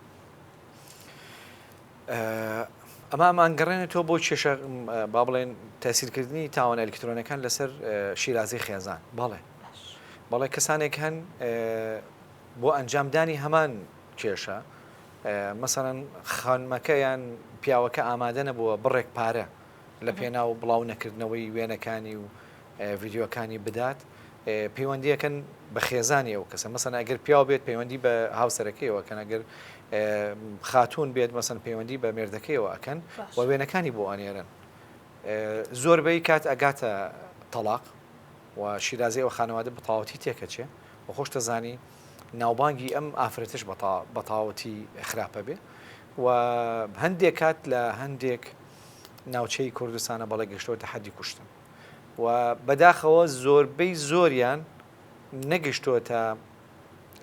ئەمە ئەمانگەڕێنێتەوە بۆ کێشە با بڵێن تەسیرکردنی تاوانە ئەلکترۆنەکان لەسەر شیرازەی خێزان بەڵێ بەڵێ کەسانێک هەن بۆ ئەنجامدانی هەمان کێشە مەسەلەن خانمەکە یان پیاوەکە ئامادە نەبووە بڕێک پارە لە پێناو بڵاو نەکردنەوەی وێنەکانی و ڤیدیۆکانی بدات پەیوەندیەکەن بە خێزانی ئەو کەسە مەسەن ئەگەر پیاو بێت پەیوەندی بە هاوسەرەکەیەوە کەن ئەگەر خاتوون بێت مەسەن پەیوەندی بە مێردەکەیەوە ئەکەن و وێنەکانی بۆ ئەنێرن زۆربەی کات ئەگاتە تەڵاق و شیرازەی ئەو خانەوادە بە تەواوەتی تێکەچێ و خۆشتەزانی ناوبانگی ئەم ئافرەتەش بە تەواوەتی خراپە بێ و هەندێک کات لە هەندێک ناوچەی کوردستانە بەڵێ گەشتۆتە حەدی کوشتن و بەداخەوە زۆربەی زۆریان نەگەشتۆتە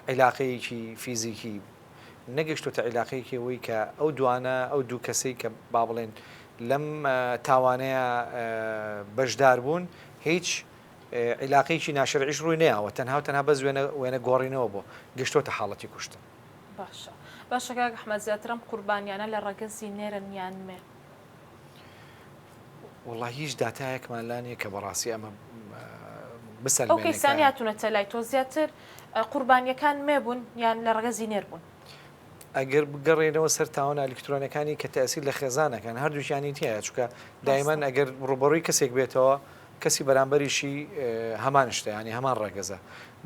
عیلاقەیەکی فیزیکی نەگەشتۆتە عیلاقەیەکی ئەوەی کە ئەو دوانە ئەو دوو کەسەی کە با بڵێن لەم تاوانەیە بەشدار بوون هیچ عیلاقەیەکی ناشەرعیش ڕووی نەیاوە تەنها و تەنها بەس وێنە وێنە گۆڕینەوە بۆ گەشتۆتە حاڵەتی کوشتن. باشە باشە کاک ئەحمەد زیاتر ئەم قوربانیانە لە ڕەگەزی نێرن یان مێ؟ وەڵا هیچ داتایەکمان لا نییە کە بەڕاستی ئەمە ئەو بسەلمێنێ کە. کەیسانەی هاتوونەتە لای تۆ زیاتر قوربانیەکان مێ بوون یان لە ڕەگەزی نێر بوون؟ ئەگەر بگەڕێینەوە سەر تاوانە ئەلیکترۆنیەکانی کە تەئسیر لە خێزان ئەکەن هەردووکیانی تیایە چونکە دایمەن ئەگەر ڕووبەڕووی کەسێک بێتەوە کەسی بەرامبەریشی هەمان شتە یانی هەمان ڕەگەزە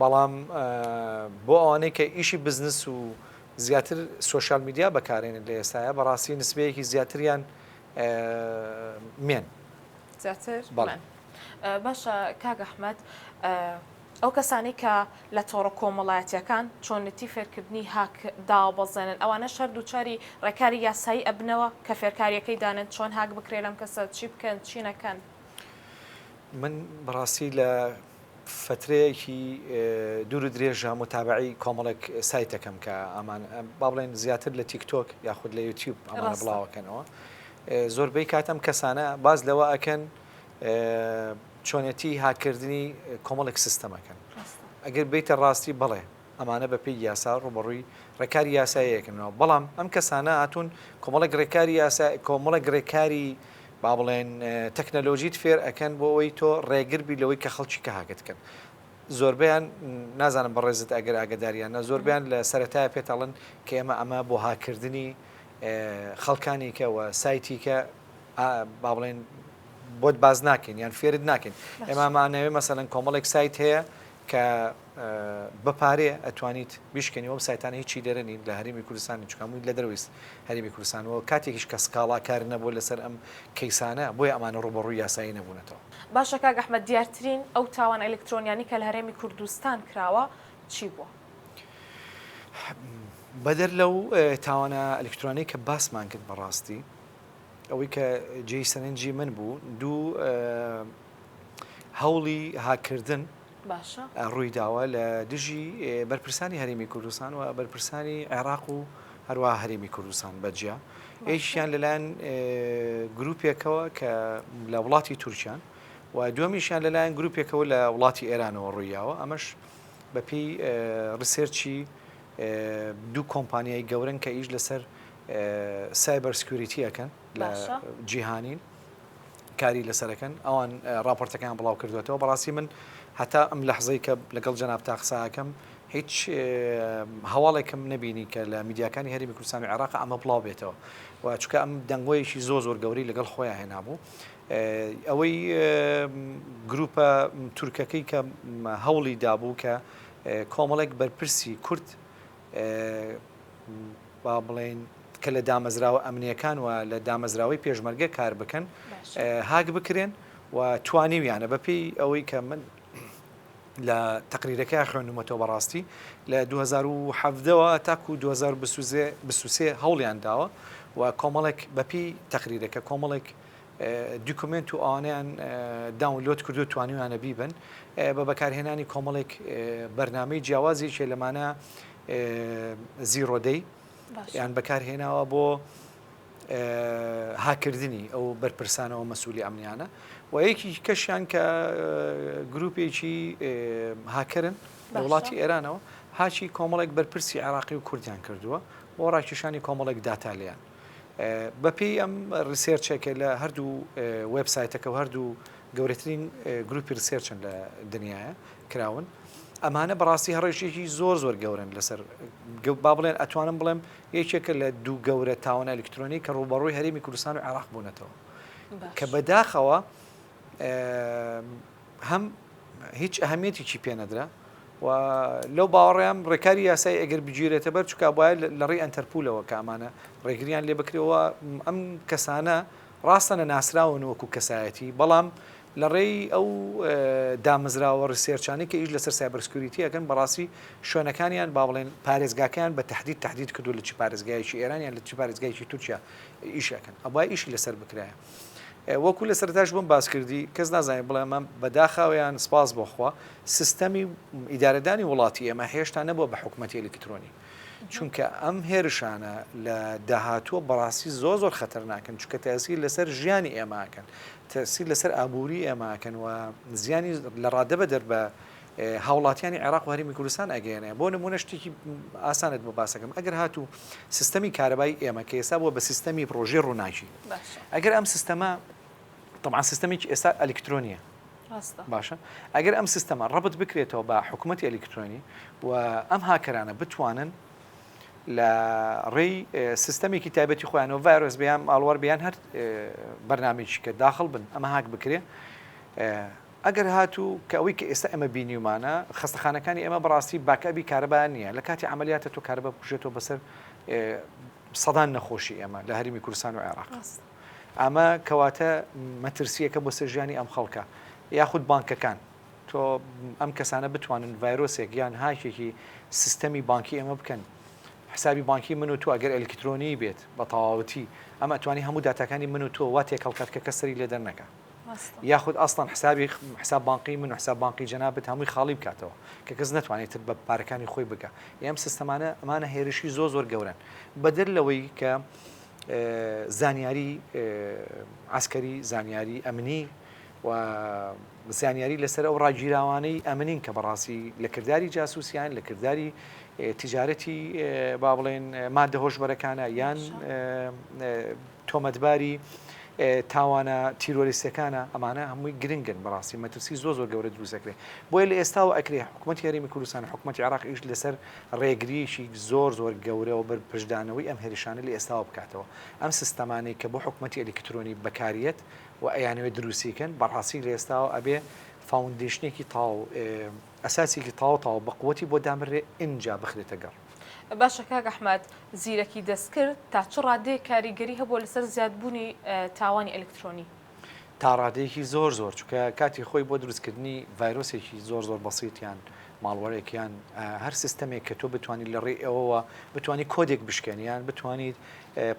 بەڵام بۆ ئەوانەی کە ئیشی بزنس و زیاتر social media بەکارێنن لە ئێستایا بەڕاستی نسبەیەکی زیاتریان مێن. زیاتر مێن. باشە کاک ئەحمەد ئەو کەسانەی کە لە تۆڕە کۆمەڵایەتیەکان چۆنێتی فێرکردنی هاک داوەبەزێنن ئەوانەش هەر دووچاری ڕێکاری یاسایی ئەبنەوە کە فێرکاریەکەی دانێن چۆن هاک بکرێ لەم کەسە چی بکەن چی نەکەن؟ من بەڕاستی لە فەترەیەکی دوور و درێژە موتابەعەی کۆمەڵێک سایت دەکەم کە ئەمان با بڵێن زیاتر لە تیک تۆک یاخود لە یوتیوب ئەمانە بڵاوەکەنەوە زۆربەی کات ئەم کەسانە باز لەوە ئەکەن چۆنێتی هاکردنی کۆمەڵێک سیستەمەکەن ئەگەر بیتە ڕاستی بڵێ ئەمانە بە پێی یاسا ڕوبەڕووی ڕێکاری یاسایەکەنەوە بەڵام ئەم کەسانە هاتوون کۆمەڵێک ڕێکاری یاسا کۆمەڵێک ڕێکاری با بڵێن تەکنەلۆژیت فێر ئەکەن بۆ ئەوەی تۆ ڕێگر بی لەوەی کە خەڵکی کە هاکت کەن زۆربەیان نازانم بەڕێزت ئەگەر ئاگداریان نە زۆربیان لە سەرەتای پێتەڵن کە ئێمە ئەمە بۆ هاکردنی خەڵکانی کە وە سایتی کە با بڵێن بۆت باز ناکەین یان فێرت ناکەین ئێمە مانەوێ مەسەلەن کۆمەڵێک سایت هەیە کە بە پارەیە ئەتوانیت بیشکێنی ئەو سایتانە هیچی لێرە نین لە هەرێمی کوردستان چونکە هەمووی لە دەرەوەی هەرێمی کوردستان و کاتێکیش کە سکاڵا کار نەبووە لەسەر ئەم کەیسانە بۆیە ئەمانە ڕووبەڕووی یاسایی نەبوونەتەوە. باشە کاک ئەحمەد دیارترین ئەو تاوانە ئەلکترۆنیانەی کە لە هەرێمی کوردستان کراوە چی بووە؟ بەدەر لەو تاوانە ئەلکترۆنەی کە باسمان کرد بەڕاستی ئەوەی کە جێی سەرنجی من بوو دوو هەوڵی هاککردن باشە. ڕوویداوە لە دژی بەرپرسانی هەرێمی کوردستان و بەرپرسانی عێراق و هەروەها هەرێمی کوردستان بە جیا. یەکیان لەلایەن گروپێکەوە کە لە وڵاتی تورکیان و دووەمیشیان لەلایەن گروپێکەوە لە وڵاتی ئێرانەوە ڕوویاوە ئەمەش بەپێی research ی دوو کۆمپانیای گەورەن کە ئیش لەسەر cyber security ئەکەن لە جیهانین. کاری لەسەر ئەکەن ئەوان ڕاپۆرتەکەیان بڵاو کردوێتەوە بەڕاستی من هەتا ئەم لەحزەی کە لەگەڵ جەنابتا قسە ئەکەم هیچ هەواڵێکم نەبینی کە لە میدیاکانی هەرێمی کوردستان و عێراق ئەمە بڵاو بێتەوە و چونکە ئەم دەنگۆیەکی زۆر زۆر گەورەی لەگەڵ خۆیان هێنابوو ئەوەی گروپە تورکەکەی کە هەوڵی دابوو کە کۆمەڵێک بەرپرسی کورد با بڵێین کە لە دامەزراوە ئەمنییەکان و لە دامەزراوەی پێشمەرگە کار بکەن هاک بکرێن و توانیویانە بەپێی ئەوەی کە من لە تەقریرەکەیا خوێندومەتەوە بەڕاستی لە 2017 وە تاکو 2023 هەوڵیان داوە و کۆمەڵێک بەپی تەقریرەکە کۆمەڵێک document و ئەوانەیان download کردو توانیویانە بیبن بە بەکارهێنانی کۆمەڵێک بەرنامەی جیاواز یەکێ لەمانە zero day یان بەکارهێناوە بۆ هاککردنی ئەو بەرپرسانەوە مەسولی ئەمنیانە و یەکی کەشیان کە گروپێکی هاکەرن لە وڵاتی ئێرانەوە هاکی کۆمەڵێک بەرپرسی عێراقی و کوردیان کردووە بۆ ڕاکێشانی کۆمەڵێک داتا لێیان. بەپێی ئەم research ە کە لە هەردوو وێبسایتەکە و هەردوو گەورەترین گروپی research ن لە دنیاە کراون ئەمانە بەڕاستی هەڕێژێکی زۆر زۆر گەورن لەسەر با بڵێن ئەتوانم بڵێم یەکێکە لە دوو گەورە تاوانە ئەلکترۆنی کە ڕووبەڕووی هەرێمی کوردستان و عێراق بوونەتەوە کە بەداخەوە هەم هیچ ئەهمیەتێکی پێ نەدرا و لەو باوەڕیان ڕێکاری یاسایی ئەگەر بگیرێتە بەر چکا وایە لە ڕێی ئەنتەرپولەوە کە ئەمانە ڕێگریان لێ بکرێەوە ئەم کەسانە ڕاستە نەناسراون وەکو کەسایەتی بەڵام لە ڕێی ئەو دامەزراوە research انەی کە ئیش لەسەر cyber security ئەکەن بەڕاستی شوێنەکانیان با بڵێن پارێزگاکەیان بە تەحدید تەحدید کردو لە چ پارێزگایەکی ئێران یان لە چ پارێزگایەکی تورکیا ئیش ئەکەن ئەبوایە ئیشی لەسەر بکرایە وەکو لە سەرەتاش بۆم باس کردی کەس نازانێت بڵێ ئەمە بەداخەوە یان سپاس بۆ خوا سیستەمی ئیدارەدانی وڵاتی ئێمە هێشتا نەبووە بە حکومەتی ئەلیکترۆنی چونکە ئەم هێرشانە لە داهاتووە بەڕاستی زۆر زۆر خەتەرناکن چونکە تەسیر لەسەر ژیانی ئێماکەن تەسیر لەسەر ئابووری ئێماکەن و زیانی لە ڕادە بەدەر بە هاوڵاتیانی عێراق و هەرێمی کوردستان ئەگەیەنێ بۆ نمونە شتێکی ئاسانت بۆ باسەکەم ئەگەر هاتوو سیستەمی کارەبای ئێمە کە ئێستا بووە بە سیستەمی پرۆژەی ڕووناکی ئەگەر ئەم سیستەمە طبعا سیستەمێکی ئێستا ئەلیکترۆنیە باشە ئەگەر ئەم سیستەمە ڕەبت بکرێتەوە بە حکوومەتی ئەلیکترۆنی و ئەم هاکەرانە بتوانن لە ڕێی سیستەمێکی تایبەتی خۆیانەوە ڤایرۆس بیان malware بیان هەر بەرنمێکی کە داخل بن ئەمە هاک بکرێ ئەگەر هاتوو کە ئەوەی کە ئێستا ئێمە بینیومانە خەستەخانەکانی ئێمە بەڕاستی backup ی کارەبایان نییە لە کاتی عەمەلیاتە تۆ کارەبا بکوژێتەوە بەسەر سەدان نەخۆشی ئێمە لە هەرێمی کوردستان و عێراق ئەمە کەواتە مەترسیەکە بۆ سەر ژیانی ئەم خەڵکە یاخود بانکەکان تۆ ئەم کەسانە بتوانن ڤایرۆسێک یان هاکێکی سیستەمی بانکی ئێمە بکەن حسابی بانکی من و تۆ ئەگەر ئەلکترۆنی بێت بە تەواوەتی ئەمە توانی هەموو داتاکانی من و تۆ وا تێکەڵکات کە کەس سەری لێ دەرنەکا یاخود ئەسڵەن حسابی حساب بانقی من و حساب بانقی جەنابت هەمووی خاڵی بکاتەوە کە کەس نەتوانێت تر بە پارەکانی خۆی بگا ئەم سیستەمانە ئەمانە هێرشی زۆر زۆر گەورەن بەدەر لەوەی کە زانیاری عسکەری زانیاری ئەمنی و زانیاری لەسەر ئەو ڕاگیراوانەی ئەمنین کە بەڕاستی لە کردداری جاسوسیان لە کردداری تجارەتی با بڵێن مادە هۆشبەرەکانە یان تۆمەتباری تاوانە تیرۆریستەکانە ئەمانە هەمووی گرنگن بەڕاستی مەترسی زۆر زۆر گەورە دروست ئەکرێ بۆیە لە ئێستاوە ئەکرێ حکوومەتی هەرێمی کوردستان و حکوومەتی عێراق ئیش لەسەر ڕێگرییەکی زۆر زۆر گەورە و بەرپەرچدانەوەی ئەم هێرشانە لە ئێستاوە بکاتەوە ئەم سیستەمانەی کە بۆ حکوومەتی ئەلیکترۆنی بەکاریەت و ئەیانەوێت دروستی کەن بەڕاستی لە ئێستاوە ئەبێ foundation ێکی تاو ئەساسێکی تاو تاو بە قوتی بۆ دابنرێ ئینجا بخرێتە گەڕ. باشە کاک ئەحمەد، زیرەکی دەستکرد تا چ ڕادەیەک کاریگەری هەبووە لەسەر زیادبوونی تاوانی ئەلکترۆنی؟ تا ڕادەیەکی زۆر زۆر، چونکە کاتی خۆی بۆ دروستکردنی ڤایرۆسێکی زۆر زۆر بەسیت یان malware ێک یان هەر سیستەمێک کە تۆ بتوانیت لە ڕێی ئەوەوە بتوانیت کۆدێک بشکێنی یان بتوانیت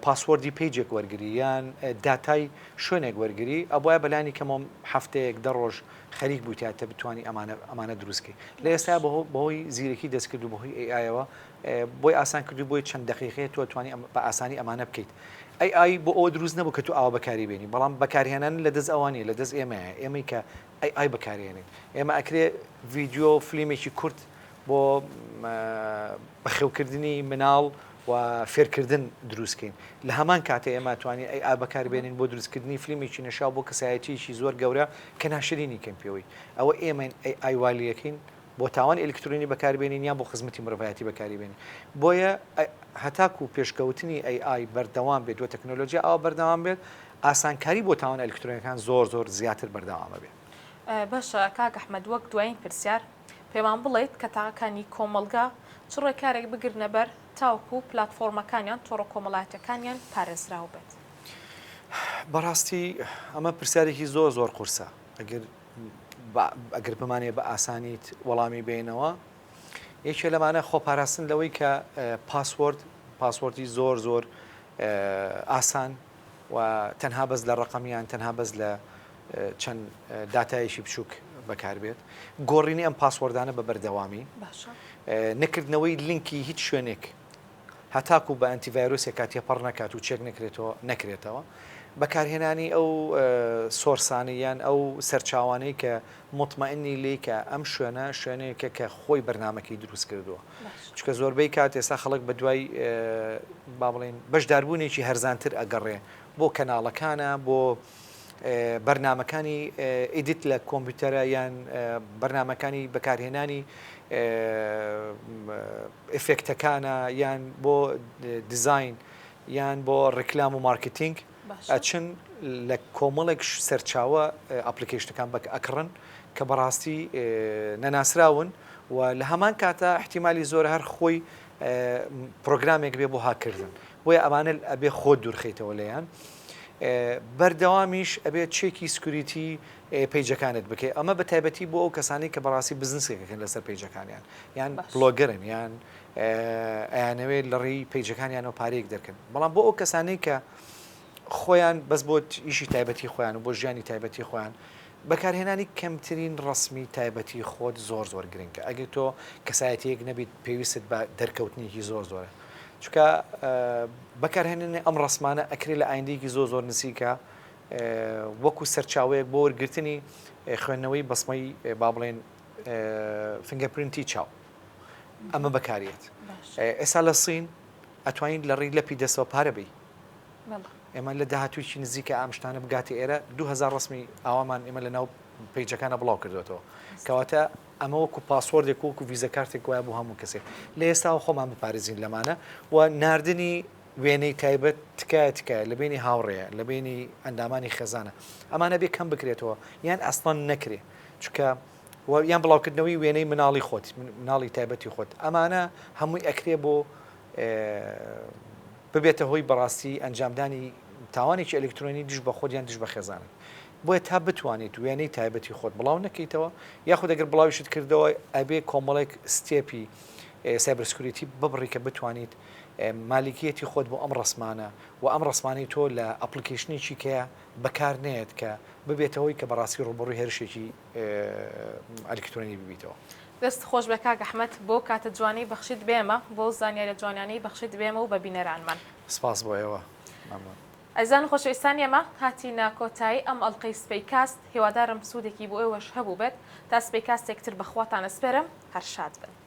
password ی page ێک وەرگری یان داتای شوێنێک وەرگری ئەبوایە بەلانی کەمەوە هەفتەیەک 10 ڕۆژ خەریک بوویتایە تا بتوانی ئەمانە ئەمانە دروست کەی لە ئێستا بەهۆی زیرەکی دەستکرد و بەهۆی AI ەوە بۆی ئاسان کردو بۆی چەند دەقیقەیە تۆ توانی بە ئاسانی ئەمانە بکەیت AI بۆ ئەوە دروست نەبوو کە تۆ ئاوا بەکاری بێنی بەڵام بەکارهێنان لە دەست ئەوان نیە لە دەست ئێمەیە ئێمەی کە AI بەکارێنین ئێمە ئەکرێ ڤیدیۆ فلیمێکی کورت بۆ بەخێوکردنی مناڵ و فێرکردن دروست کەین لە هەمان کاتە ئێمە توانین AI بەکاربێنین بۆ دروستکردنی فلیمێکی نەشاو بۆ کەسایەتیەکی زۆر گەورە کە ناشرینی کەین پێوەی ئەوە ئێمەین AI وا لەکەین بۆ تاوانی ئەلکترۆنی بەکاربێنین یان بۆ خزمەتی مرۆڤایەتی بەکاری بێنین بۆیە هەتاکو پێشکەوتنی AI بەردەوام بێت و تەکنۆلۆژیا ئاوا بەردەوام بێت ئاسانکاری بۆ تاوانە ئەلکترۆنیەکان زۆر زۆر زیاتر بەردەوامە بێت. باشە کاک ئەحمەد وەک دوایین پرسیار پێمان بڵێیت کە تاکەکانی کۆمەڵگا چ ڕێکارێک بگرنە بەر تاوەکو پلاتفۆرمەکانیان تۆڕە کۆمەڵایەتیەکانیان پارێزراو بێت؟ بەڕاستی ئەمە پرسیارێکی زۆر زۆر قورسە ئەگەر. ئەگەر بمانەوێت بە ئاسانیت وەڵامی بێنەوە یەکێ لەمانە خۆپاراستن لەوەی کە password password ی زۆر زۆر ئاسان و تەنها بەس لە ڕقم یان تەنها بەس لە چەند داتایەکی بچووک بەکاربێت گۆڕینی ئەم password انە بە بەردەوامی نەکردنەوەی لینکی هیچ شوێنێک هەتاکو بە ئەنتیڤایرۆسێکا تێپەڕ نەکات و چێک نەکرێتەوە نەکرێتەوە. بەکارهێنانی ئەو source انەی یان ئەو سەرچاوانەی کە موتمەئنی لێی کە ئەم شوێنە شوێنێکە کە خۆی بەرنامەکەی دروست کردووە. چونکە زۆربەی کات ئێستا خەڵک بە دوای با بڵێین بەشداربوونێکی هەرزانتر ئەگەڕێ بۆ کەناڵەکانە بۆ بەرنامەکانی edit لە کۆمپیوتەرە یان بەرنامەکانی بەکارهێنانی effect ەکانە یان بۆ دیزاین یان بۆ ڕیکلام و مارکتینگ ئەچن لە کۆمەڵێک سەرچاوە application ەکان بەک ئەکڕن کە بەڕاستی نەناسراون و لە هەمان کاتە احتیمالی زۆر هەر خۆی پرۆگرامێک بێ بۆ هاکردن بۆیە ئەمانە ئەبێ خۆت دوورخەیتەوە لێیان بەردەوامیش ئەبێت check ی security page ەکانت بکەی ئەمە بە تایبەتی بۆ ئەو کەسانی کە بەڕاستی بزنسێکەکەن لەسەر page ەکانیان یان blogger ن یان ئەیانەوێت لە ڕێی page ەکانیانەوە پارەیەک دەرکەن بەڵام بۆ ئەو کەسانەی کە خۆیان بەس بۆ ئیشی تایبەتی خۆیان و بۆ ژیانی تایبەتی خۆیان بەکارهێنانی کەمترین ڕسمی تایبەتی خۆت زۆر زۆر گرنگە ئەگەر تۆ کەسایەتیەک نەبیت پێویستت بە دەرکەوتنێکی زۆر زۆرە چونکە بەکارهێنانی ئەم ڕسمانە ئەکرێ لە ئایندەیەکی زۆر زۆر نزیکە وەکو سەرچاوەیەک بۆ وەرگرتنی خوێندنەوەی بەسمەی با بڵێن fingerprint ی چاو ئەمە بەکارێت ئێستا لە سین ئەتوانین لە ڕێی لەپی دەستەوە پارە بی ئێمە لە داهاتوویی نزیکە ئەم شتانە بگاتە ئێرە 2000 ڕسمی ئاوامان ئێمە لە ناو page ەکانە بڵاو کردوێتەوە کەواتە ئەمە وەکو password ێک وەکو ڤیزە کارتێک وایە بۆ هەموو کەسێک لە ئێستاوە خۆمان بپارێزین لەمانە و ناردنی وێنەی تایبەت تکایە تکایە لە بینی هاوڕێیە لە بینی ئەندامانی خێزانە ئەمانە بێ کەم بکرێتەوە یان ئەسڵەن نەکرێ چونکە یان بڵاوکردنەوەی وێنەی مناڵی خۆت مناڵی تایبەتی خۆت ئەمانە هەمووی ئەکرێ بۆ ببێتە هۆی بەڕاستی ئەنجامدانی تاوانێکی ئەلکترۆنی دژ بە خۆت یان دژ بە خێزانت بۆیە تا بتوانیت وێنەی تایبەتی خۆت بڵاو نەکەیتەوە یاخود ئەگەر بڵاویشت کردەوە ئەبێ کۆمەڵێک step ی cyber security ببڕی کە بتوانیت مالیکیەتی خۆت بۆ ئەم ڕسمانە و ئەم ڕسمانەی تۆ لە application ێکی کەیە بەکار نێت کە ببێتە هۆی کە بەڕاستی ڕووبەڕووی هێرشێکی ئەلکترۆنی ببیتەوە. دەست خۆش بێ کاک ئەحمەد بۆ کاتە جوانەی بەخشیت بێمە بۆ زانیاریە جوانانەی بەخشیت بێمە و بە بینەرانمان. سپاس بۆ ئێوە مەمنون. ئەزیزان و خۆشەویستانی ئێمە هاتینە کۆتایی ئەم ئەڵقەی سبەی کاست هیوادارم سوودێکی بۆ ئێوەش هەبووبێت تا سبەی کاستێک تر بەخواتان ئەسپێرم هەر شاد بن.